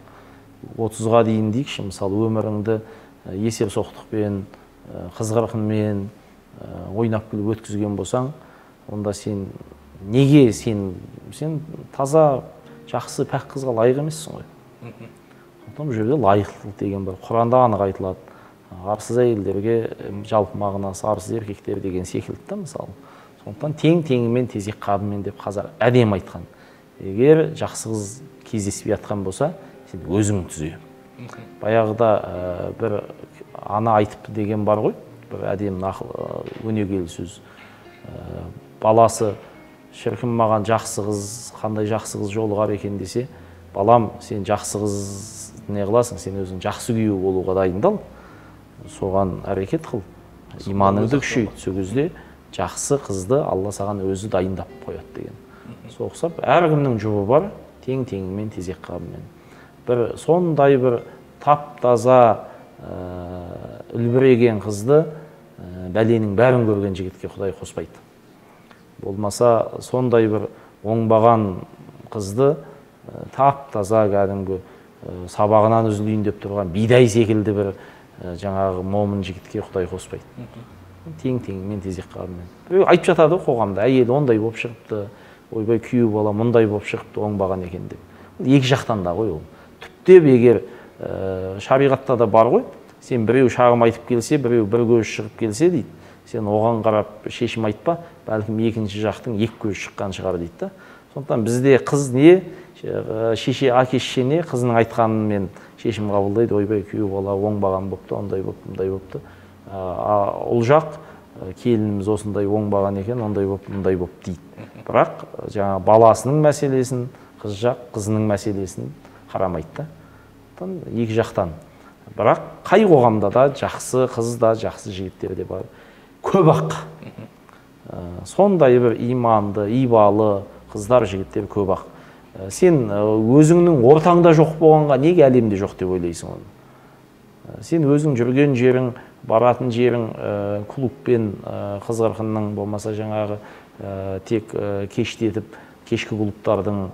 30-ға дейін дейікші, мысалы, өміріңді есер соқтықпен, қызғырқынмен ойнап күліп өткізген болсаң, онда сен неге сен таза, жақсы, пәк қызға лайық емессің ғой. Сондықтан бұл жерде лайықтылық деген бар. Құранда анық айтылады. Арсыз әйелдерге жалпы мағынасы арсыз еркектер деген секілді да, мысалы. Сондықтан тең теңімен, тезек қабымен деп қазақ әдемі айтқан. Егер жақсы қыз кездеспей жатқан болса, сен өзің түзе. Баяғыда бір ана айтыпты деген бар ғой, бір әдемі нақыл, өнегелі сөз. Баласы, шіркін маған жақсы қыз, қандай жақсы қыз жолығар екен десе, балам, сен жақсы қыз не қыласың, сен өзің жақсы күйеу болуға дайындал, соған әрекет қыл, иманыңды күшейт, сол кезде жақсы қызды Алла саған өзі дайындап қояды деген. Сол ұқсап, әркімнің жұбы бар, тең теңімен, тезек қабымен. Бір сондай бір тап-таза үлбіреген қызды бәленің бәрін көрген жігітке Құдай қоспайды. Болмаса сондай бір оңбаған қызды тап-таза кәдімгі сабағынан үзілейін деп тұрған бидай секілді бір жаңағы момын жігітке Құдай қоспайды. Тең теңімен, тезек қабымен. Біреу айтып жатады қоғамда, әйел ондай болып шығыпты, ойбай күйеу бала мұндай болып шығыпты, оңбаған екен деп. Екі жақтан да ғой ол. Түптеп егер шариғатта да бар ғой, сен біреу шағым айтып келсе, біреу бір көзі шығып келсе дейді, сен оған қарап шешім айтпа, бәлкім екінші жақтың екі көзі шыққан шығар дейді да. Сондықтан бізде қыз не, шеше, әке шеше не, қызының айтқанымен шешім қабылдайды, ойбай күйеу бала оңбаған бопты, ондай бопты, мындай бопты. Ұл жақ келініміз осындай оңбаған екен, ондай боп, мындай боп дейді. Бірақ жаңа баласының мәселесін, қыз жақ қызының мәселесін қарамайды да. Екі жақтан. Бірақ қай қоғамда да жақсы қыз да, жақсы жігіттер де бар. Көп ақ. Сондай бір иманды, ибалы қыздар, жігіттер көп ақ. Сен өзіңнің ортаңда жоқ болғанға неге әлемде жоқ деп ойлайсың оны? Сен өзің жүрген жерің Баратын жерің клубпен қыз-қырқынның, болмаса жаңағы тек кештетіп, кешкі клубтардың,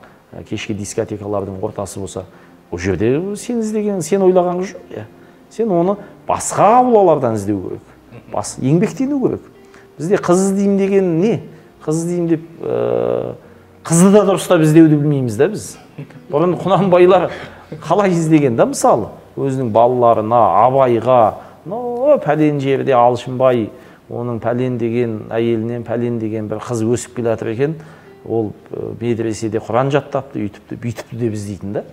кешкі дискотекалардың ортасы болса, ол жерде сен іздеген, сен ойлаған қыз жоқ. Иә. Сен оны басқа аулалардан іздеу керек. Еңбектену керек. Бізде қыз іздеймін деген не? Қыз іздеймін деп қызды да дұрыстап іздеуді білмейміз да біз. Бұрын Құнанбайлар қалай іздеген да, мысалы, өзінің балаларына, Абайға, пәлен жерде Алшынбай, оның пәлен деген әйелінен пәлен деген бір қыз өсіп келе жатыр екен, ол медреседе Құран жаттапты, үйтіпті, бүйтіпті деп іздейтін да.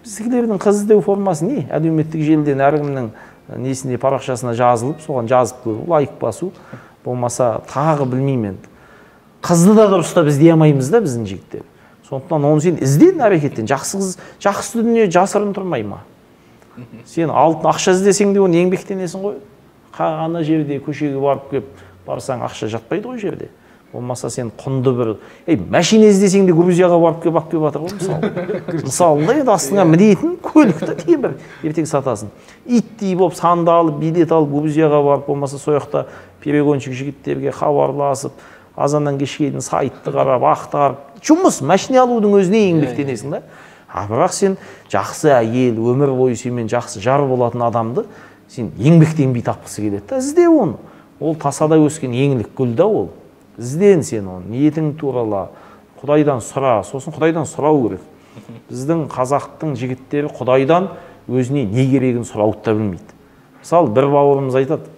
Біздікілердің қыз іздеу формасы не? Әлеуметтік желіден әркімнің несіне, парақшасына жазылып, соған жазып көру, лайк басу, болмаса тағы білмеймін енді. Қызды да дұрыстап іздей алмаймыз да біздің жігіттер. Сондықтан оны сен ізден, әрекеттен. Жақсы қыз, жақсы дүние жасырын тұрмай ма? Сен алтын ақша іздесең де оны еңбектенесің ғой. Ана жерде көшеге барып кеп барсаң ақша жатпайды ғой жерде. Болмаса сен құнды бір, машина іздесең де Грузияға барып кеп алып кеп жатыр ғой мысалы. Мысалы да, енді астыңа мінетін көлік та темір, ертең сатасың. Иттей болып санды алып, билет алып Грузияға барып, болмаса сол жақта перегонщик жігіттерге хабарласып, азаннан кешке дейін сайтты қарап, ақтарып, жұмыс, машина алудың өзіне еңбектенесің да. А бірақ сен жақсы әйел, өмір бойы сенімен жақсы жар болатын адамды сен еңбектенбей тапқысы келеді да, ізде оны. Ол тасада өскен еңлік гүл да ол. Ізден сен оны, ниетің турала, Құдайдан сұра, сосын Құдайдан сұрау керек. Біздің қазақтың жігіттері Құдайдан өзіне не керегін сұрауды да білмейді. Мысалы, бір бауырымыз айтады,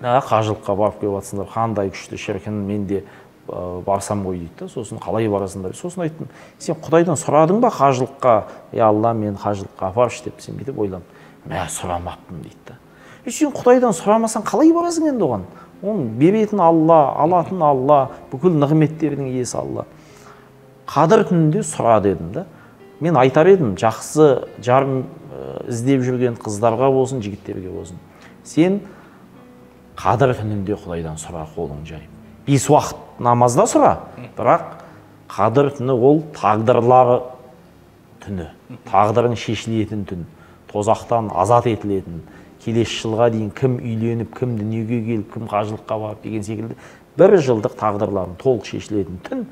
қажылыққа барып келіп жатсыңдар, қандай күшті шіркін, мен де барсам ғой дейді да, сосын қалай барасыңдар? Сосын айттым, сен Құдайдан сұрадың ба қажылыққа? Е, Алла, мен қажылыққа апаршы деп, сен бүйтіп ойлан. Мә, сұрамаппын дейді да. Сен Құдайдан сұрамасаң қалай барасың енді оған? Оның беретін Алла, алатын Алла, бүкіл нығметтердің иесі Алла. Қадір түнінде сұра дедім да. Мен айтар едім, жақсы жар іздеп жүрген қыздарға болсын, жігіттерге болсын. Сен қадір түнінде Құдайдан сұра, қолың жайып. 5 уақыт намазда сұра, бірақ қадір түні ол тағдырлар түні, тағдырың шешілетін түн, тозақтан азат етілетін, келесі жылға дейін кім үйленіп, кім дүниеге келіп, кім қажылыққа барып деген секілді бір жылдық тағдырларын толық шешілетін түн.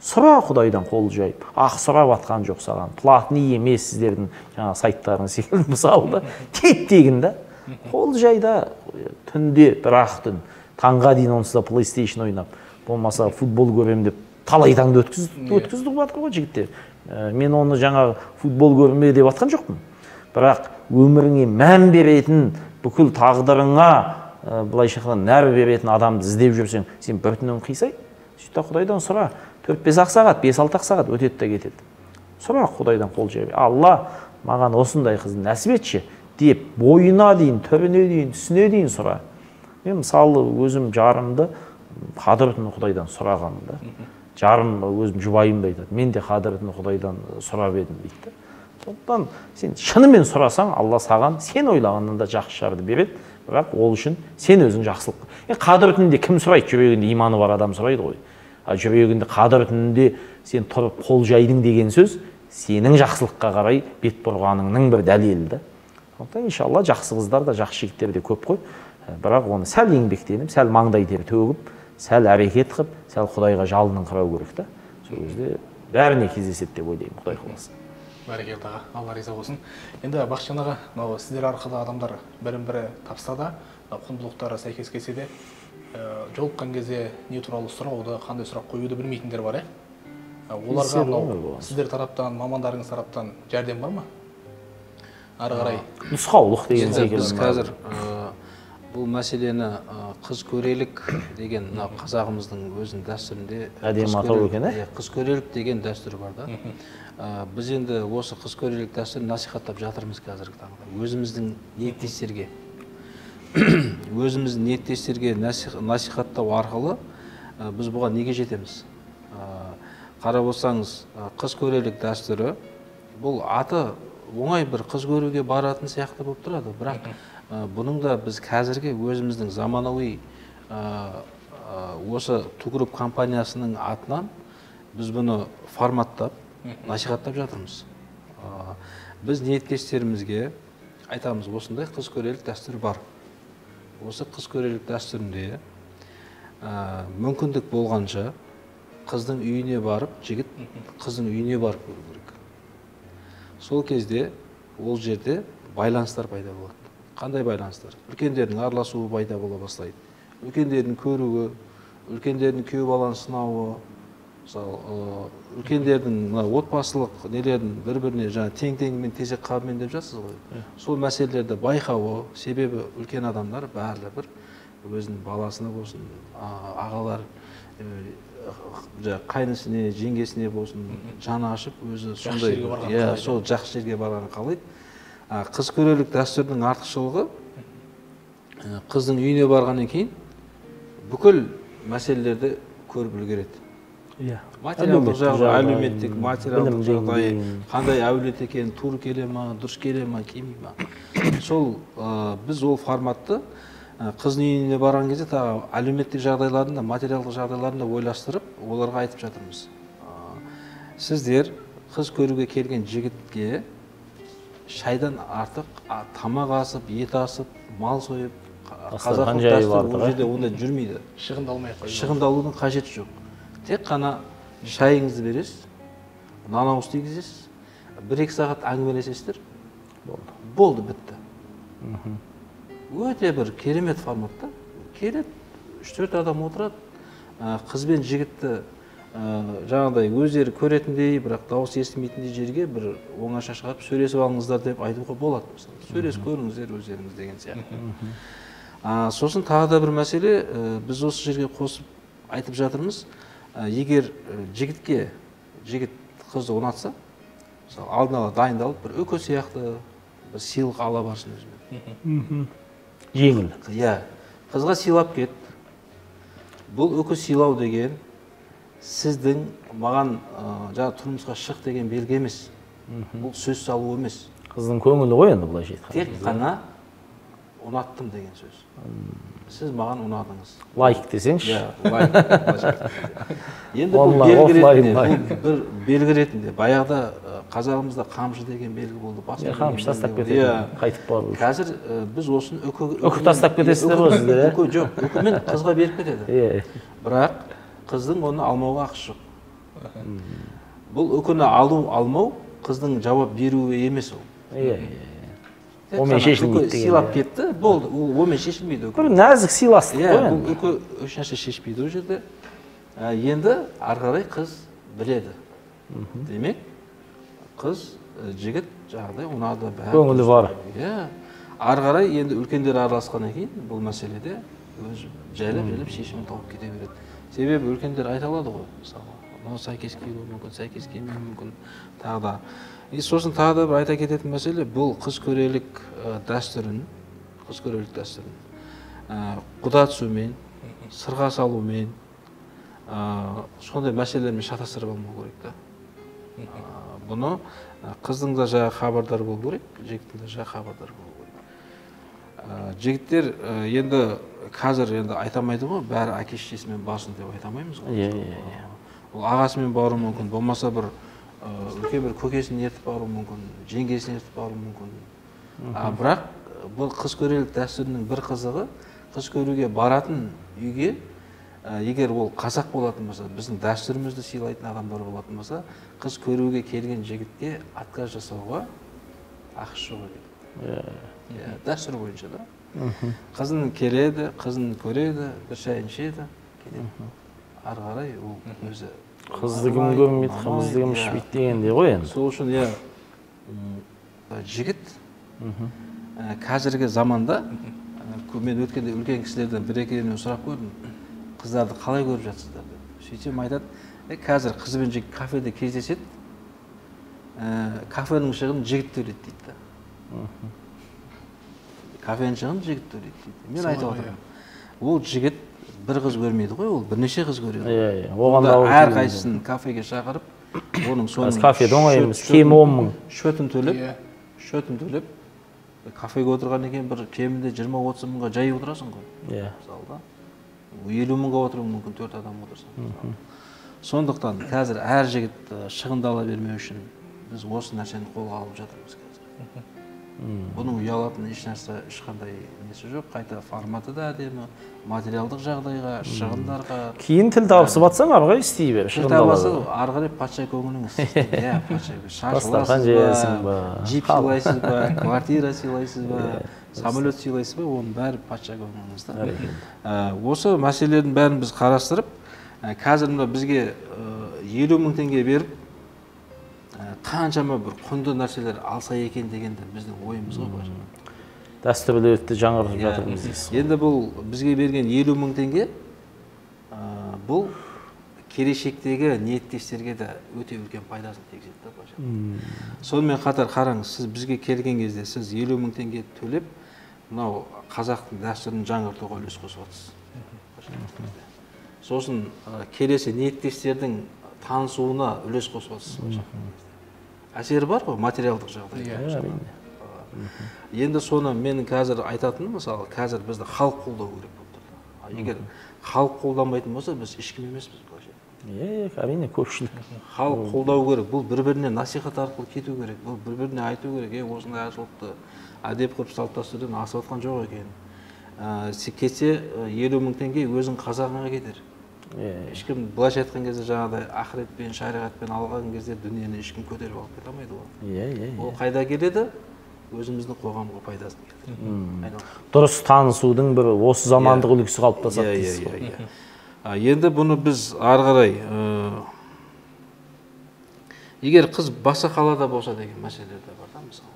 Сұра Құдайдан қол жайып. Ақ сұрап атқан жоқ саған. Платный емес сіздердің жаңа сайттарыңыз секілді мысалы да. Теп-тегін да. Қол жайда түнде бір ақ түн. Таңға дейін онсыз да PlayStation ойнап, болмаса футбол көрем деп талай таңды өткіздік жатыр ғой жігіттер. Мен оны жаңа футбол көрме деп атқан жоқпын. Бірақ өміріңе мән беретін, бүкіл тағдырыңа былайша айтқанда нәр беретін адамды іздеп жүрсең, сен бір түннен қисай, сөйтіп Құдайдан сұра. 4-5 сағат, 5-6 сағат өтеді де кетеді. Сұра Құдайдан қол жайып. Алла, маған осындай қызды нәсіп етші деп бойына дейін, түріне дейін, түсіне дейін сұра. Мен мысалы өзім жарымды қадір түні Құдайдан сұрағанмын да. Жарым өзім жұбайым да айтады, мен де қадір түні Құдайдан сұрап едім дейді. Сондықтан сен шынымен сұрасаң, Алла саған сен ойлағаннан да жақсы жарды береді, бірақ ол үшін сен өзің жақсылық. Қадір түнінде кім сұрайды? Жүрегінде иманы бар адам сұрайды ғой. А жүрегінде қадір түнінде сен тұрып қол жайдың деген сөз сенің жақсылыққа қарай бет бұрғаныңның бір дәлелі да. Сондықтан иншалла жақсы қыздар да, жақсы жігіттер де көп қой. Бірақ оны сәл еңбектеніп, сәл маңдай тер төгіп, сәл әрекет қылып, сәл Құдайға жалыныңқырау керек та. Сол кезде бәріне кездеседі деп ойлаймын, Құдай қаласа. Бәрекелді аға, Алла риза болсын. Енді Бақытжан аға, мынау сіздер арқылы адамдар бірін-бірі тапса да, құндылықтары сәйкес келсе де, жолыққан кезде не туралы сұрауды, қандай сұрақ қоюды білмейтіндер бар, Оларға мынау сіздер тараптан, мамандарыңыз тараптан жәрдем бар ма? Ары қарай нұсқаулық деген секілді. Біз қазір бұл мәселені қыз көрелік деген мына қазағымыздың өзінің дәстүрінде әдемі атау екен, қыз көрелік деген дәстүр бар да. Біз енді осы қыз көрелік дәстүрін насихаттап жатырмыз қазіргі таңда. Өзіміздің ниеттестерге, өзіміздің ниеттестерге насихаттау арқылы біз бұған неге жетеміз? Қарап отырсаңыз, қыз көрелік дәстүрі бұл аты оңай бір қыз көруге баратын сияқты болып тұрады, бірақ бұның да біз қазіргі өзіміздің заманауи осы Ту Групп компаниясының атынан біз бұны форматтап, насихаттап жатырмыз. Біз ниеттестерімізге айтамыз, осындай қыз көрелік дәстүр бар. Осы қыз көрелік дәстүрінде мүмкіндік болғанша қыздың үйіне барып, жігіт қыздың үйіне барып көру керек. Сол кезде ол жерде байланыстар пайда болады. Қандай байланыстар? Үлкендердің араласуы пайда бола бастайды. Үлкендердің көруі, үлкендердің күйеу баланы сынауы, мысалы, үлкендердің мына отбасылық нелерін бір-біріне жаңа тең-теңімен тезек қабымен деп жатсыз ғой. Сол мәселелерді байқауы, себебі үлкен адамдар бәрі бір өзінің баласына болсын, ағалар, қайнысіне, жеңгесіне болсын, жаны ашып өзі сондай, иә, сол жақсы жерге барғанын қалайды. Қыз көрелік дәстүрдің артықшылығы, қыздың үйіне барғаннан кейін бүкіл мәселелерді көріп үлгереді. Материалдық жағдай, әлеуметтік, материалдық жағдай, қандай әулет екенін, тур келе ма, дұрыс келе ма, келмей ма. Сол біз ол форматты қыздың үйіне барған кезде тағы әлеуметтік жағдайларын да, материалдық жағдайларын да ойластырып, оларға айтып жатырмыз. Сіздер қыз көруге келген жігітке шайдан артық тамақ асып, ет асып, мал сойып, қазақылық дәстүр ол жерде ондай жүрмейді. Шығындалмай ақ қойыңыз. Шығындалудың қажеті жоқ. Тек қана шайыңызды бересіз, нан ауыз тигізесіз, 1-2 сағат әңгімелесесіздер. Болды. Болды, бітті. Өте бір керемет форматта. Келеді, 3-4 адам отырады, қыз бен жігітті жаңағыдай өздері көретіндей, бірақ дауыс естімейтіндей жерге бір оңаша шығарып сөйлесіп алыңыздар деп айтуға болады. Мысалы, сөйлесіп көріңіздер өздеріңіз деген сияқты. Сосын тағы да бір мәселе, біз осы жерге қосып айтып жатырмыз. Егер жігітке, жігіт қызды ұнатса, мысалы, алдын ала дайындалып бір үкі сияқты бір сыйлық ала барсын өзімен. Жеңіл. Иә, қызға сыйлап кет. Бұл үкі сыйлау деген сіздің маған жаңа тұрмысқа шық деген белгі емес. Бұл сөз салу емес. Қыздың көңілі ғой енді былайша айтқанда. Тек қана ұнаттым деген сөз. Сіз маған ұнадыңыз. Лайк десеңші. Иә, лайк. Енді бұл белгі ретінде, бұл бір белгі ретінде. Баяғыда қазағымызда қамшы деген белгі болды. Қамшы тастап кетеді, қайтып бару. Қазір біз осыны үкі тастап кетесіздер ғой сіздер, ә? Үкі жоқ, үкімен қызға беріп кетеді. Бірақ қыздың оны алмауға ақысы жоқ. Бұл үкіні алу алмау қыздың жауап беруі емес ол. Иә. Онымен шешілмейді деген. Сыйлап кетті, болды, ол онымен шешілмейді. Бір нәзік сыйластық қой енді. Бұл үкі ешнәрсе шешпейді ол жерде. Енді ары қарай қыз біледі. Демек, қыз, жігіт жағдай ұнады, бәрі. Көңілі бар. Иә. Ары қарай енді үлкендер араласқаннан кейін бұл мәселеде өз жайлап-жайлап шешімін тауып кете береді. Себебі үлкендер айта алады ғой, мысалы, мынау сәйкес келуі мүмкін, сәйкес келмеуі мүмкін, тағы да. И сосын тағы да бір айта кететін мәселе, бұл қыз көрелік дәстүрін, қыз көрелік дәстүрін құда түсумен, сырға салумен, сондай мәселелермен шатастырып алмау керек та. Бұны қыздың да жағы хабардар болу керек, жігіттің де жағы хабардар болу керек. Жігіттер енді қазір енді айта алмайды ғой, бәрі әке шешесімен барсын деп айта алмаймыз ғой. Ол ағасымен баруы мүмкін, болмаса бір үлкен бір көкесін ертіп баруы мүмкін, жеңгесін ертіп баруы мүмкін. Бірақ бұл қыз көрелік дәстүрінің бір қызығы, қыз көруге баратын үйге, егер ол қазақ болатын болса, біздің дәстүрімізді сыйлайтын адамдар болатын болса, қыз көруге келген жігітке отказ жасауға ақысы жоқ екен. Дәстүр бойынша да. Қызын келеді, қызын көреді, бір шайын ішеді, кетеді. Ары қарай ол өзі Қызды кім көрмейді, қымызды кім ішпейді дегендей ғой енді. Сол үшін иә, жігіт қазіргі заманда, мен өткенде үлкен кісілерден бір-екімен сұрап көрдім, қыздарды қалай көріп жатсыздар деп. Сөйтсем айтады, қазір қыз бен жігіт кафеде кездеседі, кафенің шығынын жігіт төлейді дейді да. Кафенің шығынын жігіт төлейді дейді. Мен айтып отырмын, ол жігіт бір қыз көрмейді ғой, ол бірнеше қыз көреді. Иә, оған да әрқайсысын кафеге шақырып, оның соның кафеде оңай емес, кемі 10 мың. Шөтін төлеп, шөтін төлеп, кафеге отырған екен бір кемінде 20-30 мыңға жай отырасың ғой. Иә. Мысалы да. 50 мыңға отыруың мүмкін, 4 адам отырсаң. Сондықтан қазір әр жігіт шығындала бермеу үшін біз осы нәрсені қолға алып жатырмыз қазір. Бұның ұялатын ешнәрсе, ешқандай несі жоқ. Қайта форматы да әдемі, материалдық жағдайға, шығындарға. Кейін тіл табысып атсаң, ары қарай істей бер. Тіл табысы ары қарай патша көңіліңіз. Иә, патша. Шаш аласыз ба, джип сыйлайсыз ба, квартира сыйлайсыз ба, самолет сыйлайсыз ба, оның бәрі патша көңіліңізде. Осы мәселелердің бәрін біз қарастырып, қазір мына бізге 50 мың теңге беріп, қаншама бір құнды нәрселер алса екен дегенді біздің ойымыз ғой былайша. Дәстүрлерді жаңғыртып жатырмыз дейсіз. Енді бұл бізге берген 50 мың теңге, бұл келешектегі ниеттестерге де өте үлкен пайдасын тигізеді да былайша. Сонымен қатар қараңыз, сіз бізге келген кезде сіз 50 мың теңге төлеп, мынау қазақтың дәстүрін жаңғыртуға үлес қосып жатырсыз. Сосын келесі ниеттестердің танысуына үлес қосып жатырсыз. Әсері бар ғой материалдық жағдайда. Енді соны менің қазір айтатыным, мысалы, қазір бізді халық қолдау керек болып тұр. Егер халық қолдамайтын болса, біз ешкім емеспіз былайша. Әрине, көпшілік. Халық қолдау керек, бұл бір-біріне насихат арқылы кету керек, бұл бір-біріне айту керек, осындай ашылыпты, әдеп ғұрып салт дәстүрден асып жатқан жоқ екен. Кетсе 50 мың теңге өзің қазағыңа кетер. Ешкім былайша айтқан кезде жаңағыдай ақыретпен, шариғатпен алған кезде дүниені ешкім көтеріп алып кете алмайды ғой. Ол қайда келеді? Өзіміздің қоғамға пайдасын келтіреді. Дұрыс танысудың бір осы замандық үлгісі қалыптасады дейсіз ғой. Енді бұны біз ары қарай, егер қыз басқа қалада болса деген мәселе де бар да, мысалы.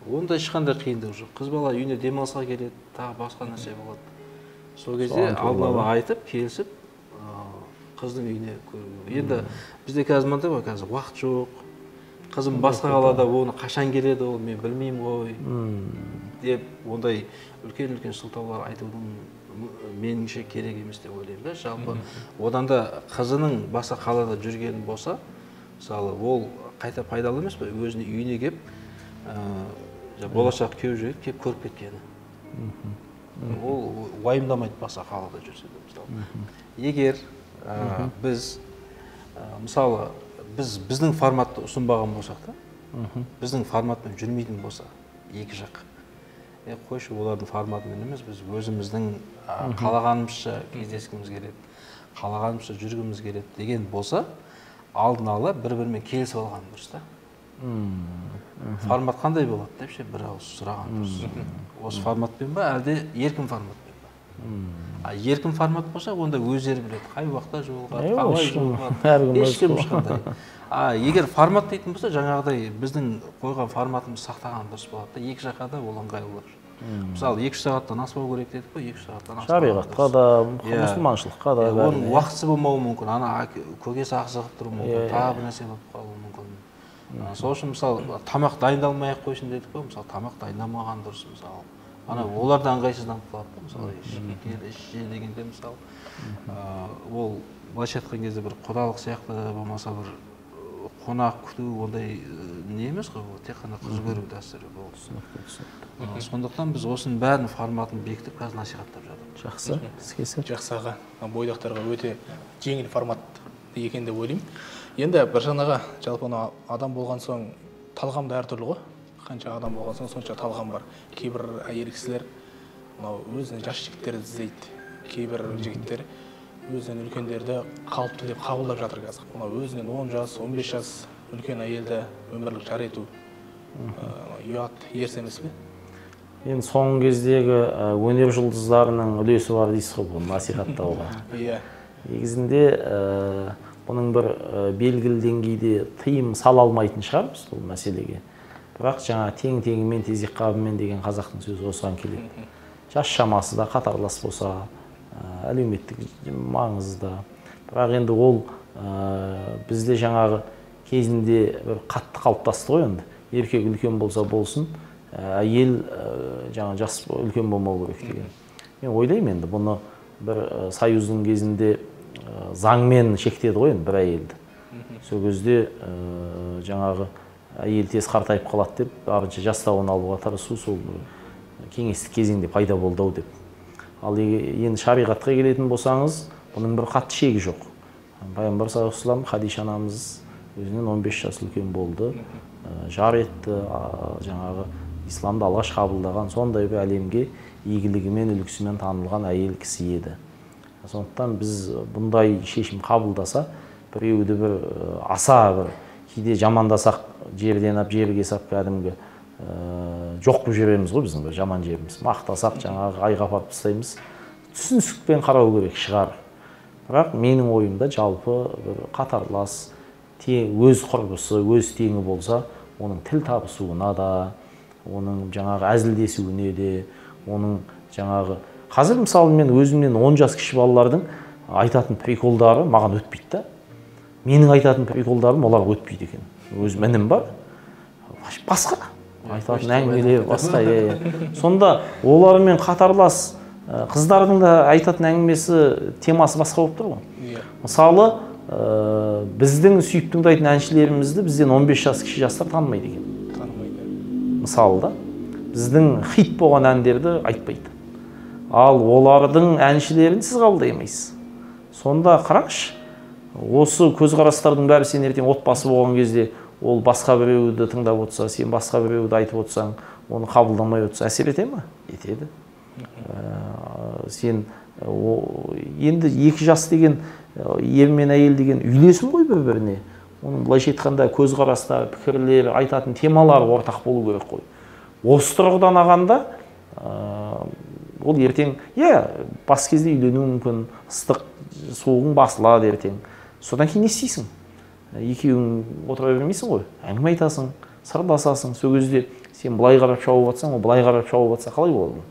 Онда ешқандай қиындық жоқ. Қыз бала үйіне демалысқа келеді, тағы басқа нәрсе болады. Сол кезде алдын ала айтып, келісіп, қыздың үйіне көруге. Енді бізде қазір мынандай ғой, қазір уақыт жоқ. Қызым басқа қалада, оны қашан келеді ол, мен білмеймін ғой деп ондай үлкен-үлкен сылтаулар айтудың меніңше керек емес деп ойлаймын да. Жалпы одан да қызының басқа қалада жүрген болса, мысалы, ол қайта пайдалы емес пе? Өзінің үйіне кеп, болашақ күйеу жігіт кеп көріп кеткені. Ол уайымдамайды басқа қалада жүрсе де, мысалы. Егер біз, мысалы, біздің форматты ұсынбаған болсақ та, біздің форматпен жүрмейтін болса, екі жақ. Қойшы, олардың форматымен емес, біз өзіміздің қалағанымызша кездескіміз келеді, қалағанымызша жүргіміз келеді деген болса, алдын ала бір-бірімен келісіп алған дұрыс та. Формат қандай болады деп ше бір ауыз сұраған дұрыс. Осы форматпен ба, әлде еркін форматпен ба? Еркін формат болса, онда өздері біледі, қай уақытта жолығады, қалай жолығады, ешкім ешқандай. Егер формат дейтін болса, жаңағыдай біздің қойған форматымызды сақтаған дұрыс болады да, екі жаққа да ол ыңғайлы. Мысалы, 2 сағаттан аспау керек дедік қой, 2 сағаттан аспау. Шариғатқа да, мұсылманшылыққа да. Оның уақытысы болмауы мүмкін, ана көкесі ақсығып тұруы мүмкін, тағы бір нәрсе болып қалуы мүмкін. Сол үшін, мысалы, тамақ дайындалмай ақ қойсын дедік қой, мысалы, тамақ дайындалмаған дұрыс, мысалы. Ана олар да ыңғайсызданып қалады, мысалы, кел, іш, же дегенде, мысалы, ол былайша айтқан кезде бір құдалық сияқты болмаса бір қонақ күту ондай не емес қой, ол тек қана қыз көру дәстүрі болды. Түсінікті. Сондықтан біз осының бәрін форматын бекітіп қазір насихаттап жатырмыз. Жақсы, іске. Жақсы аға, бойдақтарға өте жеңіл формат екен деп ойлаймын. Енді Біржан аға, жалпы адам болған соң талғам да әртүрлі ғой. Қанша адам болған соң сонша талғам бар. Кейбір әйел кісілер мынау өзінен жас жігіттерді іздейді. Кейбір жігіттер өзінен үлкендерді қалыпты деп қабылдап жатыр қазір. Мынау өзінен 10 жас, 15 жас үлкен әйелді өмірлік жар ету ұят, ерсі емес пе? Енді соңғы кездегі өнер жұлдыздарының үлесі бар дейсіз ғой бұл насихаттауға. Иә. Негізінде бұның бір белгілі деңгейде тыйым сала алмайтын шығармыз бұл мәселеге. Бірақ жаңа тең-теңімен, тезек қабымен деген қазақтың сөзі осыған келеді. Жас шамасы да қатарлас болса, әлеуметтік маңызы да. Бірақ енді ол бізде жаңағы кезінде бір қатты қалыптасты ғой енді. Еркек үлкен болса болсын, әйел жаңа жас үлкен болмау керек деген. Мен ойлаймын енді бұны бір союздың кезінде заңмен шектеді ғой енді бір әйелді. Сол кезде жаңағы әйел тез қартайып қалады деп, барынша жастауын алуға тырысу сол кеңестік кезеңде пайда болды ау деп. Ал енді шариғатқа келетін болсаңыз, бұның бір қатты шегі жоқ. Пайғамбар саллаллаху алейхи вассалам Хадиша анамыз өзінен 15 жас үлкен болды, жар етті, жаңағы Исламды алғаш қабылдаған, сондай бір әлемге игілігімен, үлгісімен танылған әйел кісі еді. Сондықтан біз бұндай шешім қабылдаса, біреуді бір аса бір кейде жамандасақ, жерден ап жерге сап кәдімгі жоқ қылып жібереміз ғой, біздің бір жаман жеріміз. Мақтасақ жаңағы айға апарып тастаймыз. Түсіністікпен қарау керек шығар. Бірақ менің ойымда жалпы бір қатарлас, өз құрбысы, өз теңі болса, оның тіл табысуына да, оның жаңағы әзілдесуіне де, оның жаңағы қазір мысалы мен өзімнен 10 жас кіші балалардың айтатын приколдары маған өтпейді да. Менің айтатын приколдарым оларға өтпейді екен. Өзім інім бар, басқа айтатын әңгімелері басқа. Сонда олармен қатарлас қыздардың да айтатын әңгімесі, темасы басқа болып тұр ғой. Мысалы, біздің сүйіп тыңдайтын әншілерімізді бізден 15 жас кіші жастар танымайды екен. Танымайды. Мысалы да, біздің хит болған әндерді айтпайды. Ал олардың әншілерін сіз қабылдай алмайсыз. Сонда қараңызшы, осы көзқарастардың бәрі сен ертең отбасы болған кезде ол басқа біреуді тыңдап отырса, сен басқа біреуді айтып отырсаң, оны қабылдамай отырса, әсер ете ме? Етеді. Сен енді екі жас деген, ер мен әйел деген үйлесім ғой бір-біріне. Оның былайша айтқанда көзқарастары, пікірлері, айтатын темалары ортақ болу керек қой. Осы тұрғыдан алғанда ол ертең, бас кезде үйленуі мүмкін, ыстық суығың басылады ертең. Содан кейін не істейсің? Екеуің отыра бермейсің ғой, әңгіме айтасың, сырласасың. Сол кезде сен былай қарап шауып атсаң, ол былай қарап шауып атса қалай болады?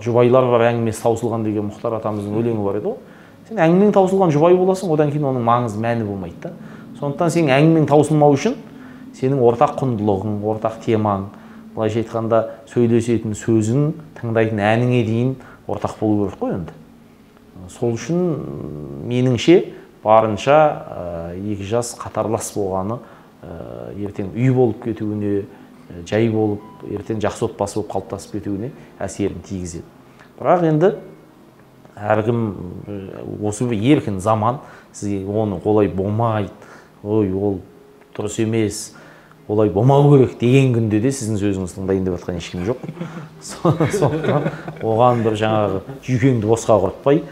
Жұбайлар бар әңгімесі таусылған деген Мұхтар атамыздың өлеңі бар еді ғой. Сен әңгімең таусылған жұбай боласың, одан кейін оның маңызы, мәні болмайды да. Сондықтан сенің әңгімең таусылмау үшін сенің ортақ құндылығың, ортақ темаң, былайша айтқанда сөйлесетін сөзің, тыңдайтын әніңе дейін ортақ болу керек қой енді. Сол үшін меніңше барынша екі жас қатарлас болғаны ертең үй болып кетуіне, жай болып, ертең жақсы отбасы болып қалыптасып кетуіне әсерін тигізеді. Бірақ енді әркім осы бір еркін заман, сізге оны олай болмайды, ой, ол дұрыс емес, олай болмау керек деген күнде де сіздің сөзіңізді тыңдайын деп жатқан ешкім жоқ. Сондықтан оған бір жаңағы жүйкеңді босқа құртпай,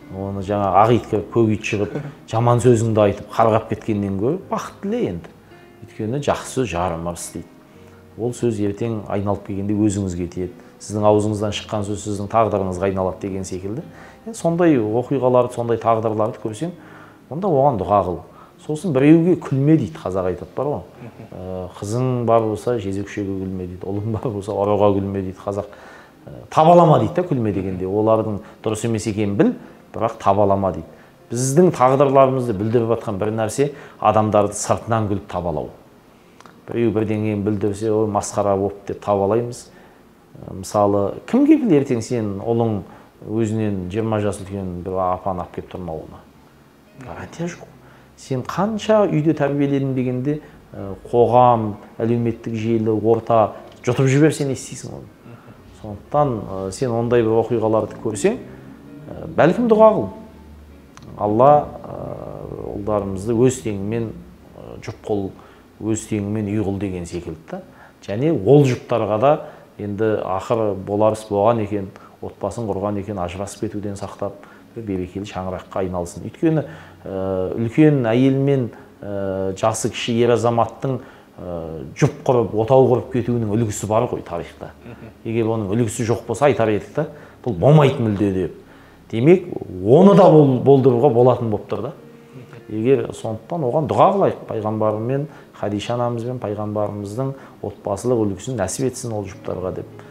оны жаңағы ақ ит кіріп, көк ит шығып, жаман сөзіңді айтып, қарғап кеткеннен гөрі бақыт тіле енді. Өйткені жақсы сөз жарым ырыс дейді. Ол сөз ертең айналып келгенде өзіңізге тиеді. Сіздің аузыңыздан шыққан сөз сіздің тағдырыңызға айналады деген секілді. Сондай оқиғаларды, сондай тағдырларды көрсең, онда оған дұға қыл. Сосын біреуге күлме дейді, қазақ айтады бар ғой. Қызың бар болса жезөкшеге күлме дейді, ұлың бар болса ұрыға күлме дейді қазақ. Табалама дейді да күлме дегенде. Олардың дұрыс емес екенін біл, бірақ табалама дейді. Біздің тағдырларымызды бүлдіріп жатқан бір нәрсе адамдарды сыртынан күліп табалау. Біреу бірдеңені бүлдірсе, ой, масқара болып деп табалаймыз. Мысалы, кім кепіл ертең сен ұлың өзінен 20 жас үлкен бір апаны алып келіп тұрмауына? Гарантия жоқ. Сен қанша үйде тәрбиелендің дегенде, қоғам, әлеуметтік желі, орта жұтып жіберсе не істейсің оны? Сондықтан сен ондай бір оқиғаларды көрсең, бәлкім дұға қыл. Алла ұлдарымызды өз теңімен жұп қыл, өз теңімен үй қыл деген секілді да. Және ол жұптарға да енді ақыры болар іс болған екен, отбасын құрған екен, ажырасып кетуден сақтап, бір берекелі шаңыраққа айналсын. Өйткені үлкен әйел мен жасы кіші ер азаматтың жұп құрып, отау құрып кетуінің үлгісі бар ғой тарихта. Егер оның үлгісі жоқ болса, айтар едік та, бұл болмайды мүлде деп. Демек, оны да болдыруға болатын болып тұр да. Егер сондықтан оған дұға қылайық, пайғамбарымен, Хадиша анамызбен пайғамбарымыздың отбасылық үлгісін нәсіп етсін ол жұптарға деп.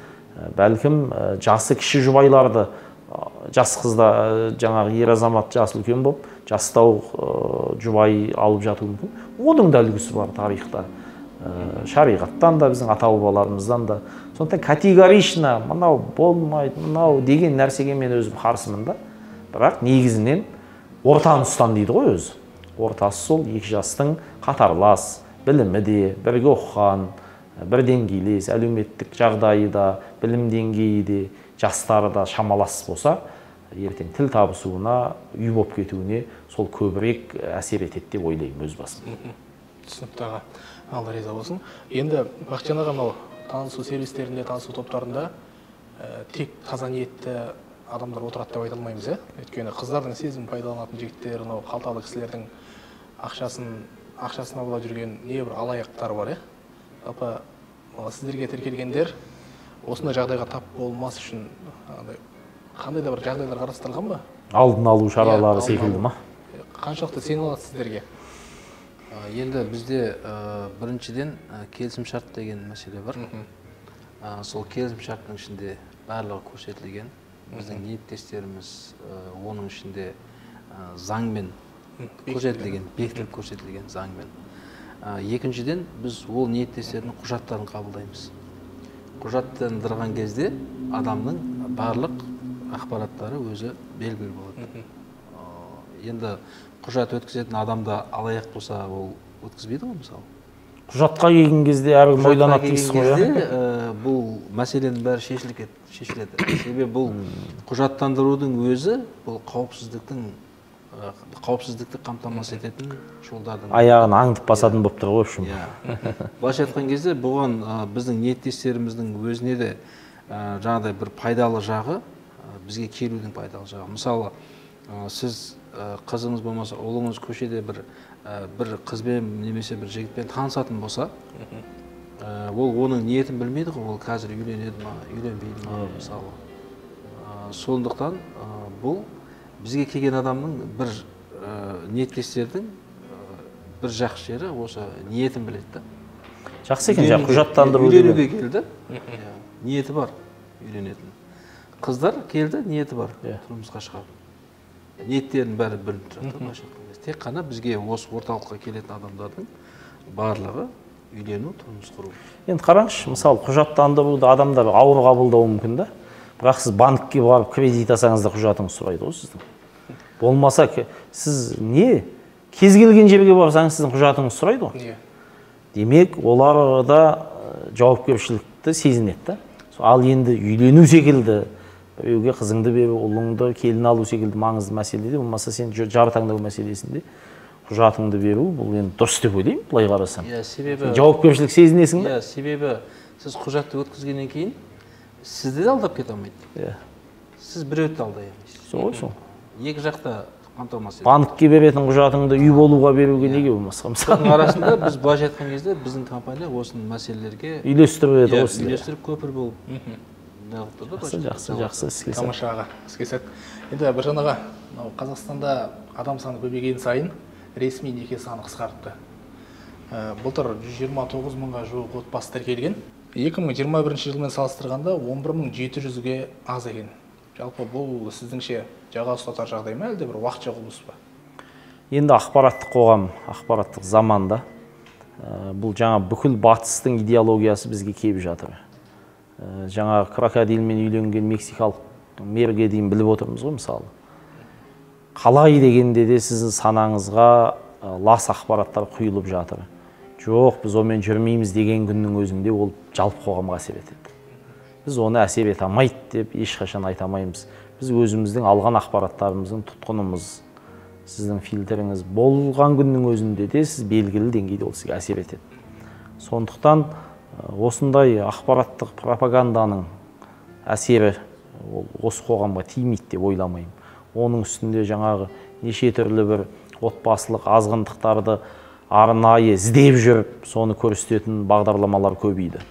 Бәлкім жасы кіші жұбайларды, жас қызда жаңағы ер азамат жасы үлкен болып, жастау жұбай алып жатуы мүмкін. Оның да үлгісі бар тарихта. Шариғаттан да, біздің ата-бабаларымыздан да. Сондықтан категорично мынау болмайды, мынау деген нәрсеге мен өзім қарсымын да. Бірақ негізінен ортаны ұстан дейді ғой өзі. Ортасы сол екі жастың қатарлас, білімі де, бірге оқыған, бір деңгейлес, әлеуметтік жағдайы да, білім деңгейі де, жастары да шамалас болса, ертең тіл табысуына, үй болып кетуіне сол көбірек әсер етеді деп ойлаймын өз басым. Түсінікті аға. Алла риза болсын. Енді Бақытжан аға, мынау Танысу сервистерінде, танысу топтарында тек таза ниетті адамдар отырады деп айта алмаймыз, иә? Өйткені қыздардың сезімін пайдаланатын жігіттер, мынау қалталы кісілердің ақшасына бола жүрген небір алаяқтар бар, иә? Жалпы сіздерге тіркелгендер осындай жағдайға тап болмас үшін қандай да бір жағдайлар қарастырылған ба? Алдын алу шаралары секілді ма? Қаншалықты сене алады сіздерге? Енді бізде біріншіден келісімшарт деген мәселе бар. Сол келісімшарттың ішінде барлығы көрсетілген. Біздің ниеттестеріміз оның ішінде заңмен көрсетілген, бекітіліп көрсетілген заңмен. Екіншіден, біз ол ниеттестердің құжаттарын қабылдаймыз. Құжаттандырған кезде адамның барлық ақпараттары өзі белгілі болады. Енді құжат өткізетін адам да алаяқ болса, ол өткізбейді ғой, мысалы. Құжатқа келген кезде әркім ойланады дейсіз ғой, иә? Бұл мәселенің бәрі шешіледі. Себебі бұл құжаттандырудың өзі бұл қауіпсіздікті қамтамасыз ететін жолдардың аяғын аңдып басатын болып тұр ғой, в общем. Иә. Былайша айтқан кезде, бұған біздің ниеттестеріміздің өзіне де жаңағыдай бір пайдалы жағы, бізге келудің пайдалы жағы. Мысалы, сіз қызыңыз болмаса ұлыңыз көшеде бір қызбен немесе бір жігітпен танысатын болса, ол оның ниетін білмейді ғой, ол қазір үйленеді ма, үйленбейді ма, мысалы. Сондықтан бұл бізге келген адамның бір ниеттестердің бір жақсы жері осы ниетін біледі да. Жақсы екен жаңағы құжаттандыру. Үйленуге келді, ниеті бар үйленетін. Қыздар келді, ниеті бар тұрмысқа шығады. Ниеттерінің бәрі білініп тұрады да, былайша айтқан кезде. Тек қана бізге осы орталыққа келетін адамдардың барлығы үйлену, тұрмыс құру. Енді қараңызшы, мысалы, құжаттандыруды адамдар ауыр қабылдауы мүмкін да. Бірақ сіз банкке барып кредит алсаңыз да құжатыңызды сұрайды ғой сіздің. Болмаса сіз не кез келген жерге барсаңыз, сіздің құжатыңызды сұрайды ғой. Демек, олар да жауапкершілікті сезінеді да. Ал енді үйлену секілді, біреуге қызыңды беру, ұлыңды келін алу секілді маңызды мәселеде, болмаса сен жар таңдау мәселесінде құжатыңды беру, бұл енді дұрыс деп ойлаймын, былай қарасаң. Иә, себебі жауапкершілік сезінесің да. Иә, себебі сіз құжатты өткізгеннен кейін сізді де алдап кете алмайды. Иә. Сіз біреуді де алдай алмайсыз. Сол ғой, сол. Екі жақта қамтамасыз етеді. Банкке беретін құжатыңды үй болуға беруге неге болмасқа, мысалы. Соның арасында біз былайша айтқан кезде біздің компания осы мәселелерге үйлестіріп еді ғой. Үйлестіріп көпір болып неғып тұр да. Жақсы, жақсы, жақсы, іске сәт. Тамаша аға, іске сәт. Енді Біржан аға, мынау Қазақстанда адам саны көбейген сайын ресми неке саны қысқарыпты. Былтыр 129 мыңға жуық отбасы тіркелген. 2021 жылмен салыстырғанда 11 700-ге аз екен. Жалпы бұл сіздіңше жаға ұстатар жағдай ма, әлде бір уақытша құбылыс па? Енді ақпараттық қоғам, ақпараттық заманда бұл жаңа бүкіл батыстың идеологиясы бізге келіп жатыр. Жаңа крокодилмен үйленген мексикалық мерге дейін біліп отырмыз ғой, мысалы. Қалай дегенде де сіздің санаңызға лас ақпараттар құйылып жатыр. Жоқ, біз онымен жүрмейміз деген күннің өзінде ол жалпы қоғамға әсер етеді. Біз оны әсер ете алмайды деп ешқашан айта алмаймыз. Біз өзіміздің алған ақпараттарымыздың тұтқынымыз. Сіздің фильтріңіз болған күннің өзінде де сіз белгілі деңгейде ол сізге әсер етеді. Сондықтан осындай ақпараттық пропаганданың әсері ол осы қоғамға тимейді деп ойламаймын. Оның үстінде жаңағы неше түрлі бір отбасылық азғындықтарды арнайы іздеп жүріп, соны көрсететін бағдарламалар көбейді.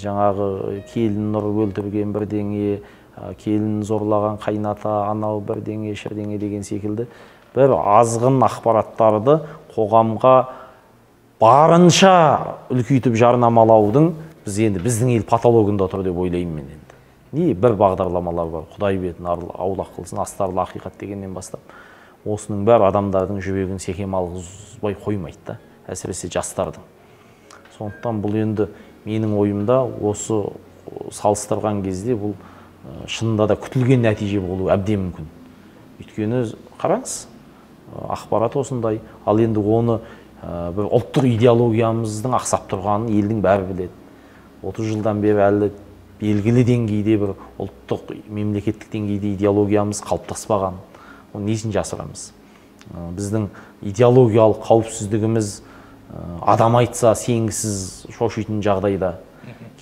Жаңағы келін ұрып өлтірген бірдеңе, келін зорлаған қайната, анау бірдеңе, шірдеңе деген секілді бір азғын ақпараттарды қоғамға барынша үлкейтіп жарнамалаудың біз енді біздің ел патологында тұр деп ойлаймын мен енді. Не бір бағдарламалар бар, Құдай бетін аулақ қылсын, астарлы ақиқат дегеннен бастап. Осының бәрі адамдардың жүрегін секем алғызбай қоймайды да, әсіресе жастардың. Сондықтан бұл енді менің ойымда осы салыстырған кезде бұл шынында да күтілген нәтиже болуы әбден мүмкін. Өйткені қараңыз, ақпарат осындай, ал енді оны бір ұлттық идеологиямыздың ақсап тұрғанын елдің бәрі біледі. 30 жылдан бері әлі белгілі деңгейде бір ұлттық мемлекеттік деңгейде идеологиямыз қалыптаспаған. Оның несін жасырамыз? Біздің идеологиялық қауіпсіздігіміз адам айтса сенгісіз шошитын жағдайда.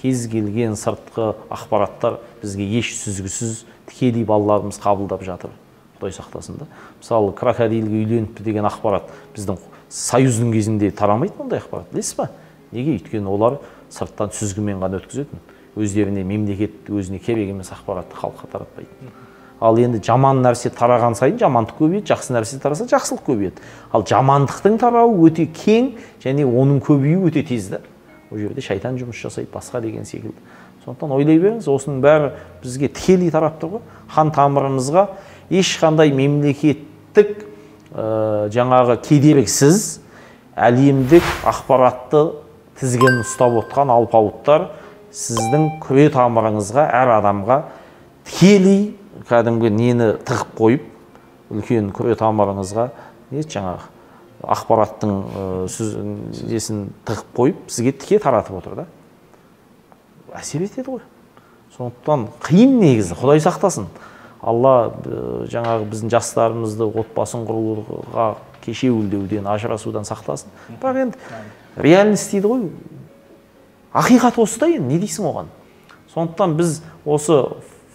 Кез келген сыртқы ақпараттар бізге еш сүзгісіз тікелей балаларымыз қабылдап жатыр. Құдай сақтасын да. Мысалы, крокодилге үйленіпті деген ақпарат біздің союздың кезінде тарамайды ондай ақпарат, білесіз ба? Неге? Өйткені олар сырттан сүзгімен ғана өткізетін. Өздеріне мемлекет өзіне керек емес ақпаратты халыққа таратпайды. Ал енді жаман нәрсе тараған сайын жамандық көбейеді, жақсы нәрсе тараса жақсылық көбейеді. Ал жамандықтың тарауы өте кең және оның көбеюі өте тез да. Ол жерде шайтан жұмыс жасайды, басқа деген секілді. Сондықтан ойлай беріңіз, осының бәрі бізге тікелей тарап тұр ғой. Қан тамырымызға ешқандай мемлекеттік жаңағы кедергісіз әлемдік ақпаратты тізгінін ұстап отқан алпауыттар сіздің күре тамырыңызға, әр адамға тікелей кәдімгі нені тығып қойып, үлкен күре тамырыңызға не жаңағы ақпараттың несін тығып қойып, сізге тіке таратып отыр да. Әсер етеді ғой. Сондықтан қиын негізі, Құдай сақтасын. Алла жаңағы біздің жастарымызды отбасын құруға кешеуілдеуден, ажырасудан сақтасын. Бірақ енді реальность дейді ғой. Ақиқат осы да енді, не дейсің оған? Сондықтан біз осы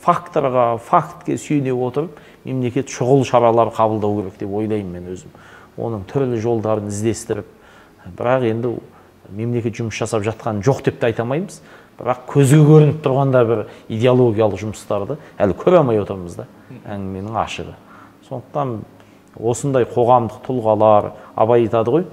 факторға, фактке сүйене отырып, мемлекет шұғыл шаралар қабылдау керек деп ойлаймын мен өзім. Оның түрлі жолдарын іздестіріп, бірақ енді мемлекет жұмыс жасап жатқан жоқ деп те айта алмаймыз. Бірақ көзге көрініп тұрғанда бір идеологиялық жұмыстарды әлі көре алмай отырмыз да, әңгіменің ашығы. Сондықтан осындай қоғамдық тұлғалар, Абай айтады ғой,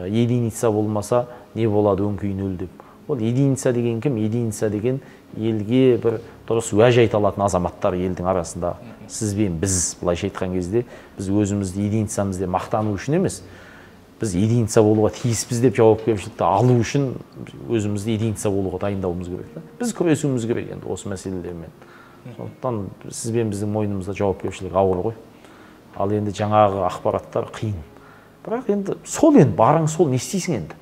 единица болмаса не болады өңкей нөл деп. Ол единица деген кім? Единица деген елге бір дұрыс уәж айта алатын азаматтар елдің арасында. Сіз бен біз, былайша айтқан кезде, біз өзімізді единицамыз деп мақтану үшін емес, біз единица болуға тиіспіз деп жауапкершілікті алу үшін өзімізді единица болуға дайындауымыз керек та. Біз күресуіміз керек енді осы мәселелермен. Сондықтан сіз бен біздің мойнымызда жауапкершілік ауыр ғой. Ал енді жаңағы ақпараттар қиын. Бірақ енді сол енді барың сол, не істейсің енді?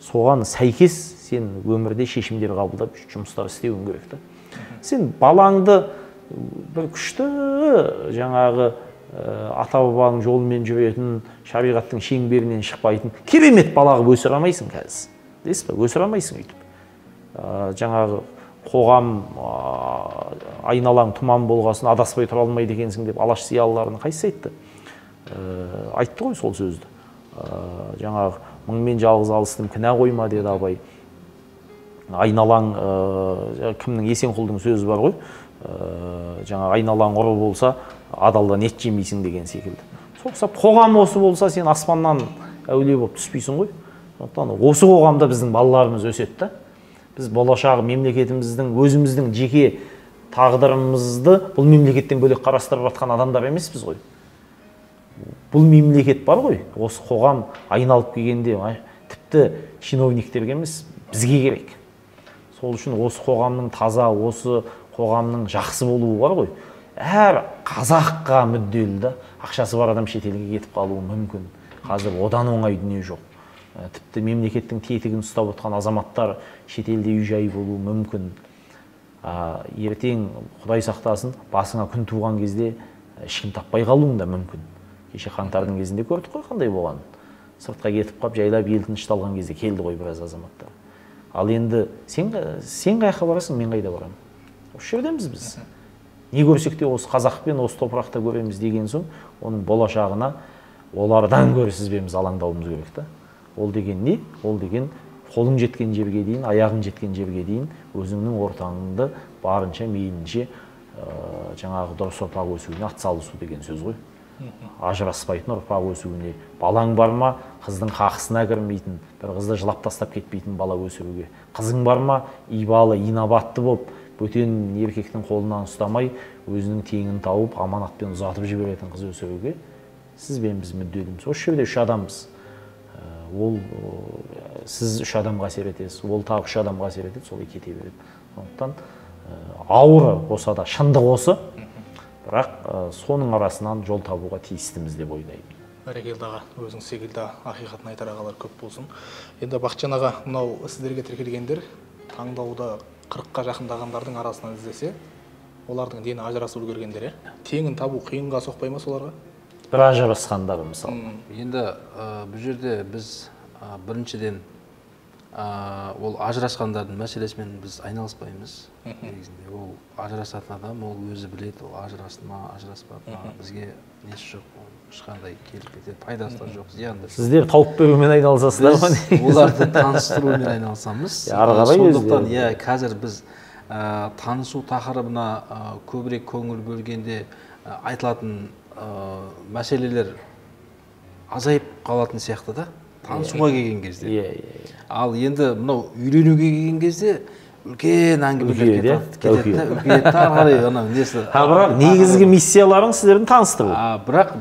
Соған сәйкес сен өмірде шешімдер қабылдап жұмыстар істеуің керек та. Сен балаңды бір күшті жаңағы ата-бабаның жолымен жүретін, шариғаттың шеңберінен шықпайтын керемет бала қылып өсіре алмайсың қазір. Білесіз бе? Өсіре алмайсың өйтіп. Жаңағы қоғам айналаң тұман болғасын адаспай тұра алмайды екенсің деп алаш зиялыларының қайсысы айтты? Айтты ғой сол сөзді. Жаңағы мыңмен жалғыз алыстым, кінә қойма деді Абай. Айналаң, кімнің, Есенқұлдың сөзі бар ғой, жаңағы айналаң ұры болса, адалдан ет жемейсің деген секілді. Сол ұқсап қоғам осы болса, сен аспаннан әулие болып түспейсің ғой. Сондықтан осы қоғамда біздің балаларымыз өседі да. Біз болашағы мемлекетіміздің, өзіміздің жеке тағдырымызды бұл мемлекеттен бөлек қарастырып жатқан адамдар емеспіз ғой. Бұл мемлекет бар ғой, осы қоғам айналып келгенде тіпті чиновниктерге емес, бізге керек. Сол үшін осы қоғамның таза, осы қоғамның жақсы болуы бар ғой. Әр қазаққа мүдделі да, ақшасы бар адам шетелге кетіп қалуы мүмкін. Қазір одан оңай дүние жоқ. Тіпті мемлекеттің тетігін ұстап отқан азаматтар шетелде үй жайы болуы мүмкін. Ертең Құдай сақтасын, басыңа күн туған кезде ешкім таппай қалуың да мүмкін. Кеше қаңтардың кезінде көрдік қой қандай болғанын. Сыртқа кетіп қап, жайлап ел тынышталған кезде келді ғой біраз азаматтар. Ал енді сен қаяққа барасың, мен қайда барамын? Осы жерденбіз біз. Не көрсек те осы қазақпен, осы топырақта көреміз деген соң, оның болашағына олардан гөрі сіз бен біз алаңдауымыз керек та. Ол деген не? Ол деген қолың жеткен жерге дейін, аяғың жеткен жерге дейін өзіңнің ортаңды барынша мейлінше жаңағы дұрыс ұрпақ өсуіне атсалысу деген сөз ғой. Ажыраспайтын ұрпақ өсуіне, балаң бар ма, қыздың қақысына кірмейтін, бір қызды жылап тастап кетпейтін бала өсіруге. Қызың бар ма, ибалы, инабатты болып, бөтен еркектің қолынан ұстамай, өзінің теңін тауып, аманатпен ұзатып жіберетін қыз өсіруге сіз бен біз мүдделіміз. Осы жерде үш адамбыз. Ол сіз үш адамға әсер етесіз, ол тағы үш адамға әсер етеді, солай кете береді. Сондықтан ауыры болса да шындық осы, бірақ соның арасынан жол табуға тиістіміз деп ойлаймын. Бәрекелді аға, өзің секілді ақиқатын айтар ағалар көп болсын. Енді Бақытжан аға, мынау сіздерге тіркелгендер таңдауда 40-қа жақындағандардың арасынан іздесе, олардың дені ажырасып үлгергендер, теңін табу қиынға соқпай ма соларға? Бір ажырасқандар мысалы. Енді бұл жерде біз біріншіден Ол ажырасқандардың мәселесімен біз айналыспаймыз. Негізінде ол ажырасатын адам, ол өзі біледі, ол ажырасты ма, ажыраспады ма, бізге несі жоқ, ешқандай келіп кетеді, пайдасы да жоқ, зияны да жоқ. Сіздер тауып берумен айналысасыздар ма? Біз оларды таныстырумен айналысамыз. Ары қарай сондықтан, иә, қазір біз танысу тақырыбына көбірек көңіл бөлгенде айтылатын мәселелер азайып қалатын сияқты да, танысуға келген кезде. Ал енді мынау үйленуге келген кезде үлкен әңгімелер кетеді, үлкейеді да, ары қарай анау несі. Бірақ негізгі миссияларың сіздердің таныстыру. Бірақ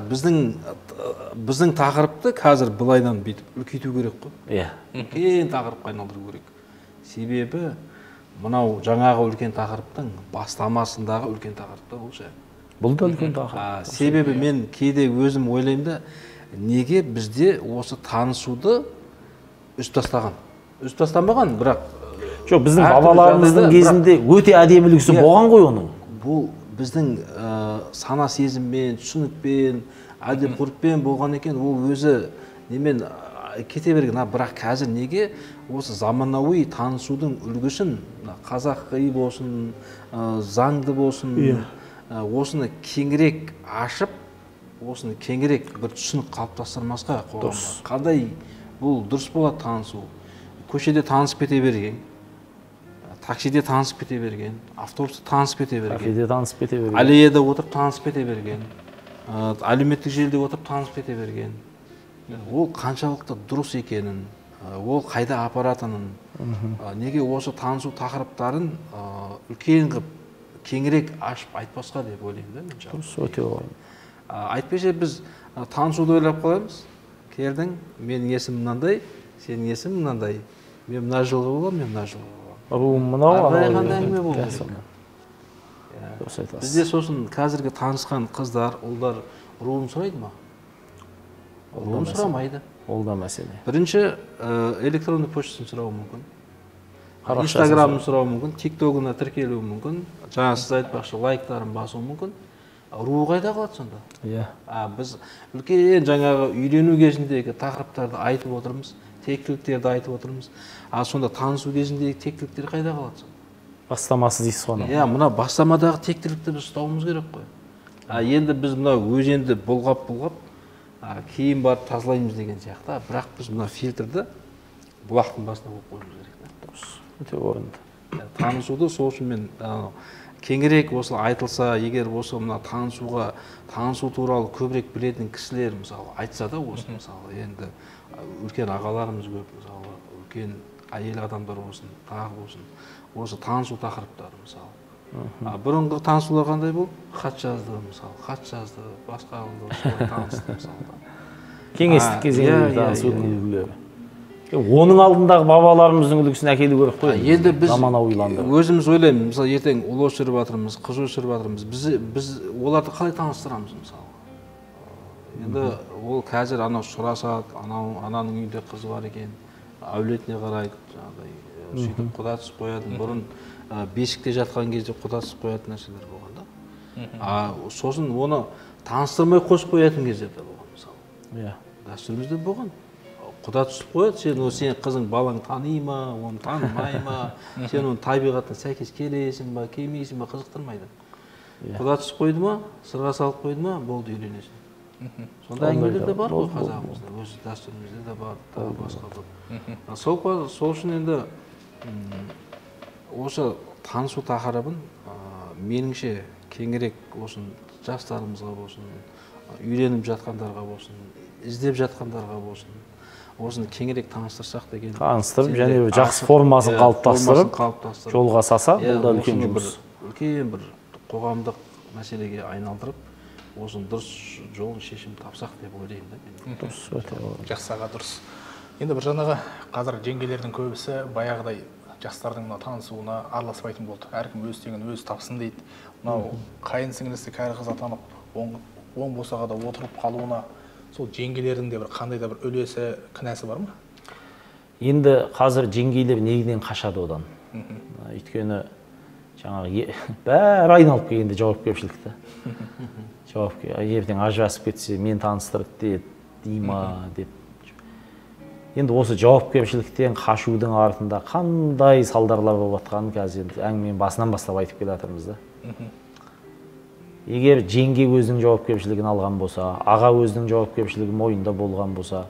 біздің тақырыпты қазір былайдан бүйтіп үлкейту керек қой. Иә. Үлкен тақырыпқа айналдыру керек. Себебі мынау жаңағы үлкен тақырыптың бастамасындағы үлкен тақырып та бұл ше. Бұл да үлкен тақырып. Себебі мен кейде өзім ойлаймын да, неге бізде осы танысуды үзіп тастаған? Үзіп тастамаған, бірақ жоқ, біздің бабаларымыздың кезінде өте әдемі үлгісі болған ғой оның. Бұл біздің сана сезіммен, түсінікпен, әдеп ғұрыппен болған екен, ол өзі немен кете берген. Бірақ қазір неге осы заманауи танысудың үлгісін, қазақи болсын, заңды болсын, осыны кеңірек ашып, осыны кеңірек бір түсінік қалыптастырмасқа қоғамда. Қандай бұл дұрыс болады танысу? Көшеде танысып кете берген, таксиде танысып кете берген, автобуста танысып кете берген, кафеде танысып кете берген, аллеяда отырып танысып кете берген, әлеуметтік желіде отырып танысып кете берген. Ол қаншалықты дұрыс екенін, ол қайда апаратынын, неге осы танысу тақырыптарын үлкен қып кеңірек ашып айтпасқа деп ойлаймын да мен жалпы. Дұрыс, өте орынды. Айтпесе біз танысуды ойлап қаламыз. Келдің, менің есімім мынандай, сенің есімің мынандай, мен мына жылғы боламын, мен мына жылғы боламын. Руым мынау, анау қандай әңгіме болу керек. Дұрыс айтасыз. Бізде сосын қазіргі танысқан қыздар, ұлдар руын сұрайды ма? Руын сұрамайды. Ол да мәселе. Бірінші электронды почтасын сұрауы мүмкін. Инстаграмын сұрауы мүмкін, тиктогына тіркелуі мүмкін, жаңа сіз айтпақшы лайктарын басуы мүмкін. Руы қайда қалады сонда? Иә. Біз үлкен жаңағы үйлену кезіндегі тақырыптарды айтып отырмыз, тектіліктерді айтып отырмыз. А сонда танысу кезіндегі тектіліктер қайда қалады сонда? Бастамасы дейсіз ғой. Иә, мына бастамадағы тектілікті біз ұстауымыз керек қой. Енді біз мына өзенді бұлғап-бұлғап, кейін барып тазалаймыз деген сияқты, бірақ біз мына фильтрді бұлақтың басына қойып қоюымыз керек. Дұрыс, өте орынды. Танысуды сол үшін мен кеңірек осы айтылса, егер осы мына танысуға, танысу туралы көбірек білетін кісілер мысалы айтса да осы, мысалы енді үлкен ағаларымыз көп, мысалы үлкен әйел адамдар болсын, тағы болсын, осы танысу тақырыптары мысалы. Бұрынғы танысулар қандай болды? Хат жазды мысалы, хат жазды, басқа қылды, солай танысты мысалы. Кеңестік кезеңдегі танысудың үлгілері. Оның алдындағы бабаларымыздың үлгісін әкелу керек қой. Енді біз заманауиландырып. Өзіміз ойлаймыз, мысалы ертең ұл өсіріп жатырмыз, қыз өсіріп жатырмыз, біз оларды қалай таныстырамыз мысалы? Енді ол қазір анау сұрасады, анау ананың үйінде қызы бар екен, әулетіне қарайды, жаңағыдай сөйтіп құда түсіп қояды. Бұрын бесікте жатқан кезде құда түсіп қоятын нәрселер болған да. Сосын оны таныстырмай қосып қоятын кездер де болған мысалы. Иә. Дәстүрімізде болған. Құда түсіп қояды, сен ол сенің қызың балаң тани ма, оны танымай ма, сен оның табиғатына сәйкес келесің ба, келмейсің ба, қызықтырмайды. Құда түсіп қойды ма, сырға салып қойды ма, болды, үйленесің. Сондай әңгімелер де бар ғой қазағымызда, өз дәстүрімізде де бар, тағы басқа да. Сол үшін енді осы танысу тақырыбын меніңше кеңірек болсын, жастарымызға болсын, үйленіп жатқандарға болсын, іздеп жатқандарға болсын, осыны кеңірек таныстырсақ деген. Таныстырып және жақсы формасын қалыптастырып, жолға салса, бұл да үлкен жұмыс. Үлкен бір қоғамдық мәселеге айналдырып, осыны дұрыс жолын шешім тапсақ деп ойлаймын да мен. Дұрыс, өте орынды. Жақсы аға, дұрыс. Енді бір жаңағы қазір жеңгелердің көбісі баяғыдай жастардың мына танысуына араласпайтын болды. Әркім өз теңін өзі тапсын дейді. Мынау қайын сіңлісі кәрі қыз атанып, оң босағада отырып қалуына сол жеңгелердің де бір қандай да бір үлесі, кінәсі бар ма? Енді қазір жеңгейлер негізінен қашады одан. Өйткені жаңағы бәрі айналып келгенде жауапкершілікті. Ертең ажырасып кетсе, мен таныстырып дей ма деп. Енді осы жауапкершіліктен қашудың артында қандай салдарлар болып жатқанын қазір енді әңгіменің басынан бастап айтып келе жатырмыз да. Егер жеңге өзінің жауапкершілігін алған болса, аға өзінің жауапкершілігі мойнында болған болса,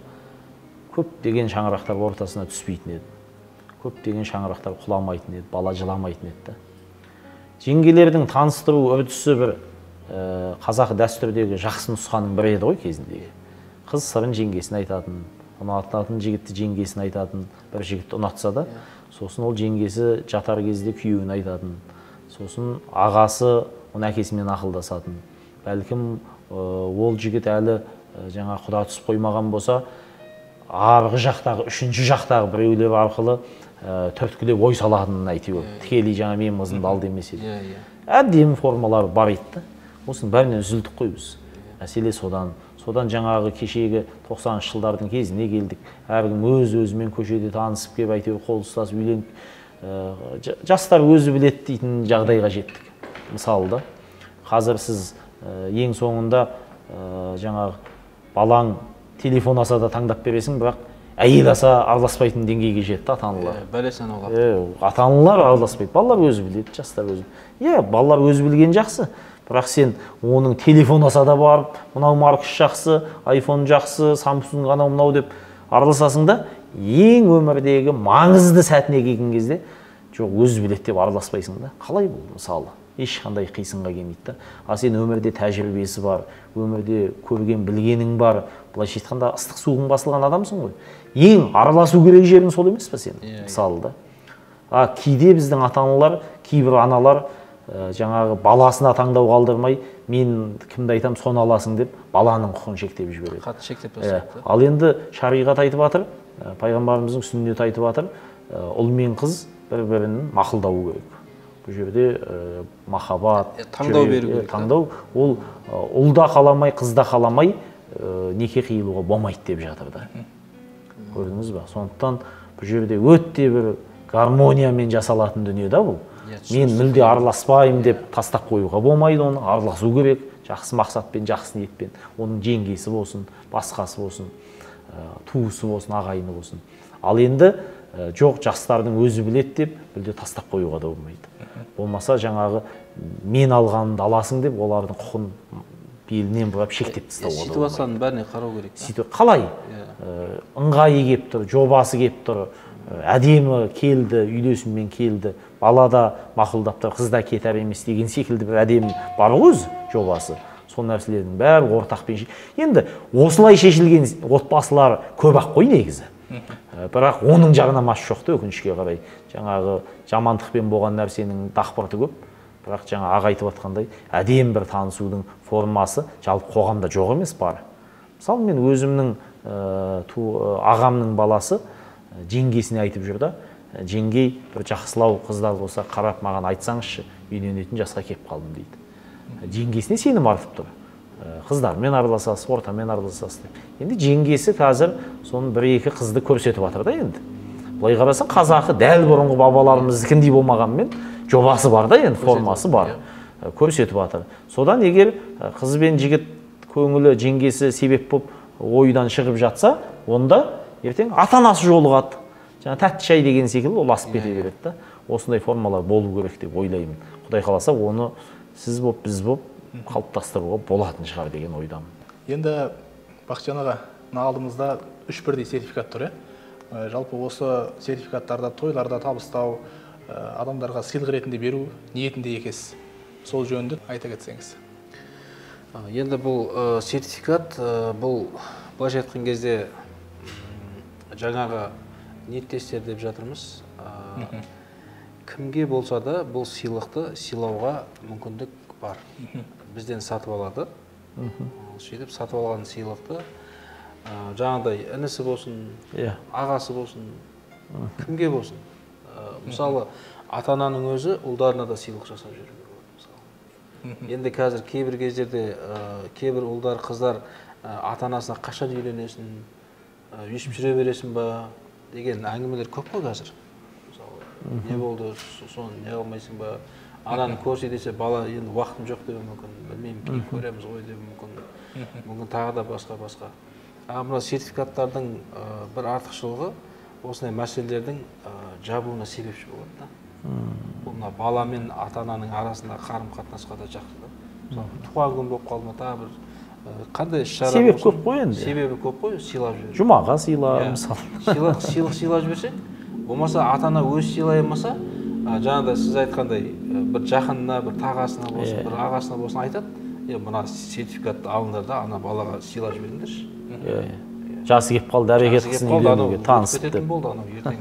көптеген шаңырақтар ортасына түспейтін еді. Көптеген шаңырақтар құламайтын еді, бала жыламайтын еді. Жеңгелердің таныстыру үрдісі бір қазақы дәстүрдегі жақсы нұсқаның бірі еді ғой кезіндегі. Қыз сырын жеңгесіне айтатын, ұнататын жігітті жеңгесіне айтатын, бір жігітті ұнатса да, сосын ол жеңгесі жатар кезде күйеуіне айтатын, сосын ағасы оның әкесімен ақылдасатын. Бәлкім ол жігіт әлі жаңа құда түсіп қоймаған болса, арғы жақтағы, үшінші жақтағы біреулер арқылы түрткілеп ой салатынын әйтеуір. Тікелей жаңа мен қызымды ал демесе де. Әдемі формалар бар еді. Осының бәрінен үзілдік қой біз. Мәселе содан. Содан жаңағы кешегі 90-шы жылдардың кезіне келдік. Әркім өз-өзімен көшеде танысып келіп, әйтеуір қол ұстасып үйленіп, жастар өзі біледі дейтін жағдайға жеттік. Мысалы да, қазір сіз ең соңында жаңағы балаң телефон аса да таңдап бересің, бірақ әйел аса араласпайтын деңгейге жетті ата-аналар. Ата-аналар араласпайды, балалар өзі біледі, жастар өзі. Иә, балалар өзі білген жақсы, бірақ сен оның телефон аса да барып, мынау маркасы жақсы, айфон жақсы, Samsung анау мынау деп араласасың да, ең өмірдегі маңызды сәтіне келген кезде жоқ, өзі біледі деп араласпайсың да. Қалай бұл мысалы? Ешқандай қисынға келмейді да. А сен өмірде тәжірибесі бар, өмірде көрген білгенің бар, былайша айтқанда ыстық суығың басылған адамсың ғой. Ең араласу керек жерің сол емес пе сенің? Мысалы да. А кейде біздің ата-аналар, кейбір аналар жаңағы баласына таңдау қалдырмай, мен кімді айтам соны аласың деп баланың құқығын шектеп жібереді. Қатты шектеп тастайды. Ал енді шариғат айтып жатыр, пайғамбарымыздың сүннеті айтып жатыр, ұл мен қыз бір-бірін мақұлдауы керек. Бұл жерде махаббат, таңдау беру керек. Таңдау, ол ұл да қаламай, қыз да қаламай неке қиылуға болмайды деп жатыр да. Көрдіңіз ба? Сондықтан бұл жерде өте бір гармониямен жасалатын дүние да бұл. Мен мүлде араласпаймын деп тастап қоюға болмайды, оны араласу керек, жақсы мақсатпен, жақсы ниетпен. Оның жеңгесі болсын, басқасы болсын, туысы болсын, ағайыны болсын. Ал енді жоқ, жастардың өзі біледі деп мүлде тастап қоюға да болмайды. Болмаса жаңағы мен алғанымды аласың деп олардың құқын белінен бұрап шектеп тастауға да болмайды. Ситуацияның бәріне қарау керек. Қалай? Ыңғайы кеп тұр, жобасы кеп тұр, әдемі келді, үйлесіммен келді, бала да мақұлдап тұр, қыз да кетер емес деген секілді бір әдемі бар ғой өзі жобасы. Сол нәрселердің бәрі ортақпен. Енді осылай шешілген отбасылар көп-ақ қой негізі. Бірақ оның жарнамасы жоқ та, өкінішке қарай. Жаңағы жамандықпен болған нәрсенің дақпырты көп. Бірақ жаңа аға айтып жатқандай, әдемі бір танысудың формасы жалпы қоғамда жоқ емес, бар. Мысалы, мен өзімнің ағамның баласы жеңгесіне айтып жүр да, жеңгей бір жақсылау қыздар болса қарап маған айтсаңызшы, үйленетін жасқа кеп қалдым дейді. Жеңгесіне сенім артып тұр. Қыздармен араласасыз, ортамен араласасыз деп. Енді жеңгесі қазір соның бір-екі қызды көрсетіп жатыр да енді. Былай қарасаң, қазақы дәл бұрынғы бабаларымыздікіндей болмағанмен жобасы бар да енді, формасы бар. Көрсетіп жатыр. Содан егер қыз бен жігіт көңілі жеңгесі себеп болып ойдан шығып жатса, онда ертең ата-анасы жолығады. Жаңа тәтті шай деген секілді ол асып кете береді да. Осындай формалар болу керек деп ойлаймын. Құдай қаласа оны сіз боп, біз боп қалыптастыруға болатын шығар деген ойдамын. Енді Бақытжан аға, мына алдымызда үш бірдей сертификат тұр, иә? Жалпы осы сертификаттарды тойларда табыстау, адамдарға сыйлық ретінде беру ниетінде екенсіз. Сол жөнінде айта кетсеңіз. Енді бұл сертификат, бұл былайша айтқан кезде жаңағы ниеттестер деп жатырмыз. Кімге болса да бұл сыйлықты сыйлауға мүмкіндік бар. Бізден сатып алады. Сөйтіп сатып алған сыйлықты жаңағыдай інісі болсын, ағасы болсын, кімге болсын. Мысалы, ата-ананың өзі ұлдарына да сыйлық жасап жүруге болады, мысалы. Енді қазір кейбір кездерде кейбір ұлдар, қыздар ата-анасына қашан үйленесің, өйстіп жүре бересің ба деген әңгімелер көп қой қазір. Мысалы, не болды, соны не қылмайсың ба? Ананы көрсе десе, бала енді уақытым жоқ деуі мүмкін, білмеймін, кейін көреміз ғой деуі мүмкін, мүмкін тағы да басқа-басқа. Мына сертификаттардың бір артықшылығы осындай мәселелердің жабуына себепші болады да. Бұл мына бала мен ата-ананың арасындағы қарым-қатынасқа да жақсы да. Мысалы, туған күн болып қалды ма, тағы бір қандай іс-шара себеп көп қой енді. Себебі көп қой, сыйлап жіберу. Жұмаға сыйла, мысалы. Сыйлық сыйлап жіберсең, болмаса ата-ана өзі сыйлай алмаса, жаңағыдай сіз айтқандай бір жақынына, бір тағасына болсын, бір ағасына болсын айтады, мына сертификатты алыңдар да ана балаға сыйлап жіберіңдерші. Жасы келіп қалды, әрекет қылсын, үйленуге танысып деп. Болды анау ертең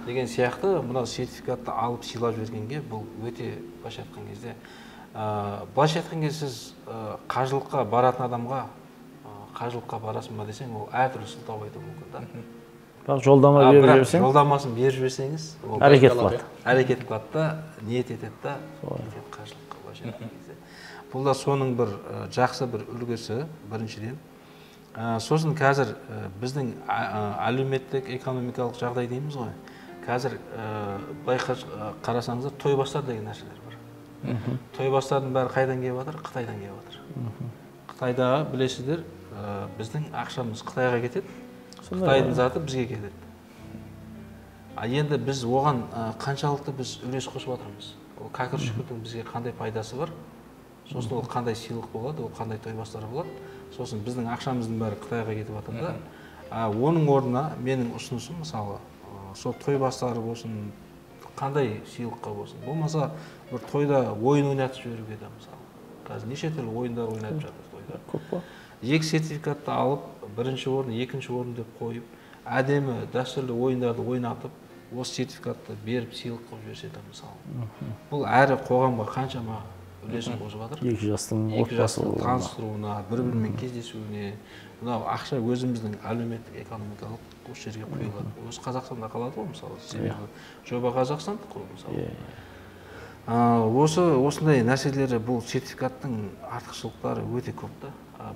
деген сияқты. Мына сертификатты алып сыйлап жібергенге бұл өте, былайша айтқан кезде, сіз қажылыққа баратын адамға қажылыққа барасың ба десең, ол әртүрлі сылтау айтуы мүмкін да. Бірақ жолдама беріп жіберсең, жолдамасын беріп жіберсеңіз, ол әрекет қылады. Әрекет қылады да, ниет етеді да, кетеді қажылыққа, былайша айтқан кезде. Бұл да соның бір жақсы бір үлгісі, біріншіден. Сосын қазір біздің әлеуметтік, экономикалық жағдай дейміз ғой. Қазір былай қарасаңыздар, тойбастар деген нәрселер бар. Тойбастардың бәрі қайдан келіп жатыр? Қытайдан келіп жатыр. Қытайдағы білесіздер, біздің ақшамыз Қытайға кетеді, Қытайдың заты бізге келеді. А енді біз оған қаншалықты біз үлес қосып жатырмыз? Ол кәкір шүкірдің бізге қандай пайдасы бар? Сосын ол қандай сыйлық болады, ол қандай тойбастар болады? Сосын біздің ақшамыздың бәрі Қытайға кетіп жатыр да. Оның орнына менің ұсынысым, мысалы, сол тойбастары болсын, қандай сыйлыққа болсын, болмаса бір тойда ойын ойнатып жіберуге де, мысалы. Қазір неше түрлі ойындар ойнатып жатыр тойда. Көп қой. Екі сертификатты алып, бірінші орын, екінші орын деп қойып, әдемі дәстүрлі ойындарды ойнатып, осы сертификатты беріп сыйлық қылып жіберсе де, мысалы. Бұл әрі қоғамға қаншама үлесін қосып жатыр. Екі жастың отбасы таныстыруына, бір-бірімен кездесуіне, мынау ақша өзіміздің әлеуметтік, экономикалық осы жерге құйылады. Осы Қазақстанда қалады ғой, мысалы. Себебі жоба қазақстандық қой, мысалы. Осындай нәрселері, бұл сертификаттың артықшылықтары өте көп та.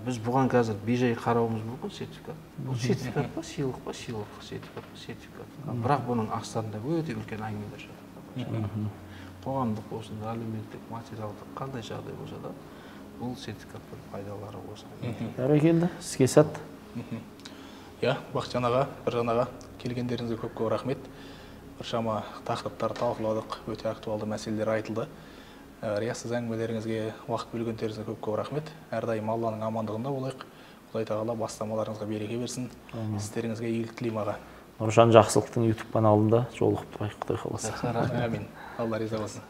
Біз бұған қазір бейжай қарауымыз мүмкін сертификат. Бұл сертификат па, сыйлық па, сыйлық, сертификат па, сертификат. Бірақ бұның астарында өте үлкен әңгімелер жатыр. Қоғамдық болсын, әлеуметтік, материалдық қандай жағдай болса да, бұл сертификаттың пайдалары осы. Бәрекелді, іске сәт. Иә, Бақытжан аға, Біржан аға, келгендеріңізге көп-көп рахмет. Біршама тақырыптар талқыладық, өте актуалды мәселелер айтылды. Риясыз әңгімелеріңізге, уақыт бөлгендеріңізге көп-көп рахмет. Әрдайым Алланың амандығында болайық. Құдай тағала бастамаларыңызға береке берсін. Істеріңізге игілік тілеймін аға. Нұржан Жақсылықтың YouTube каналында жолығып тұрайық, Құдай қаласа. Әмин. Алла риза болсын.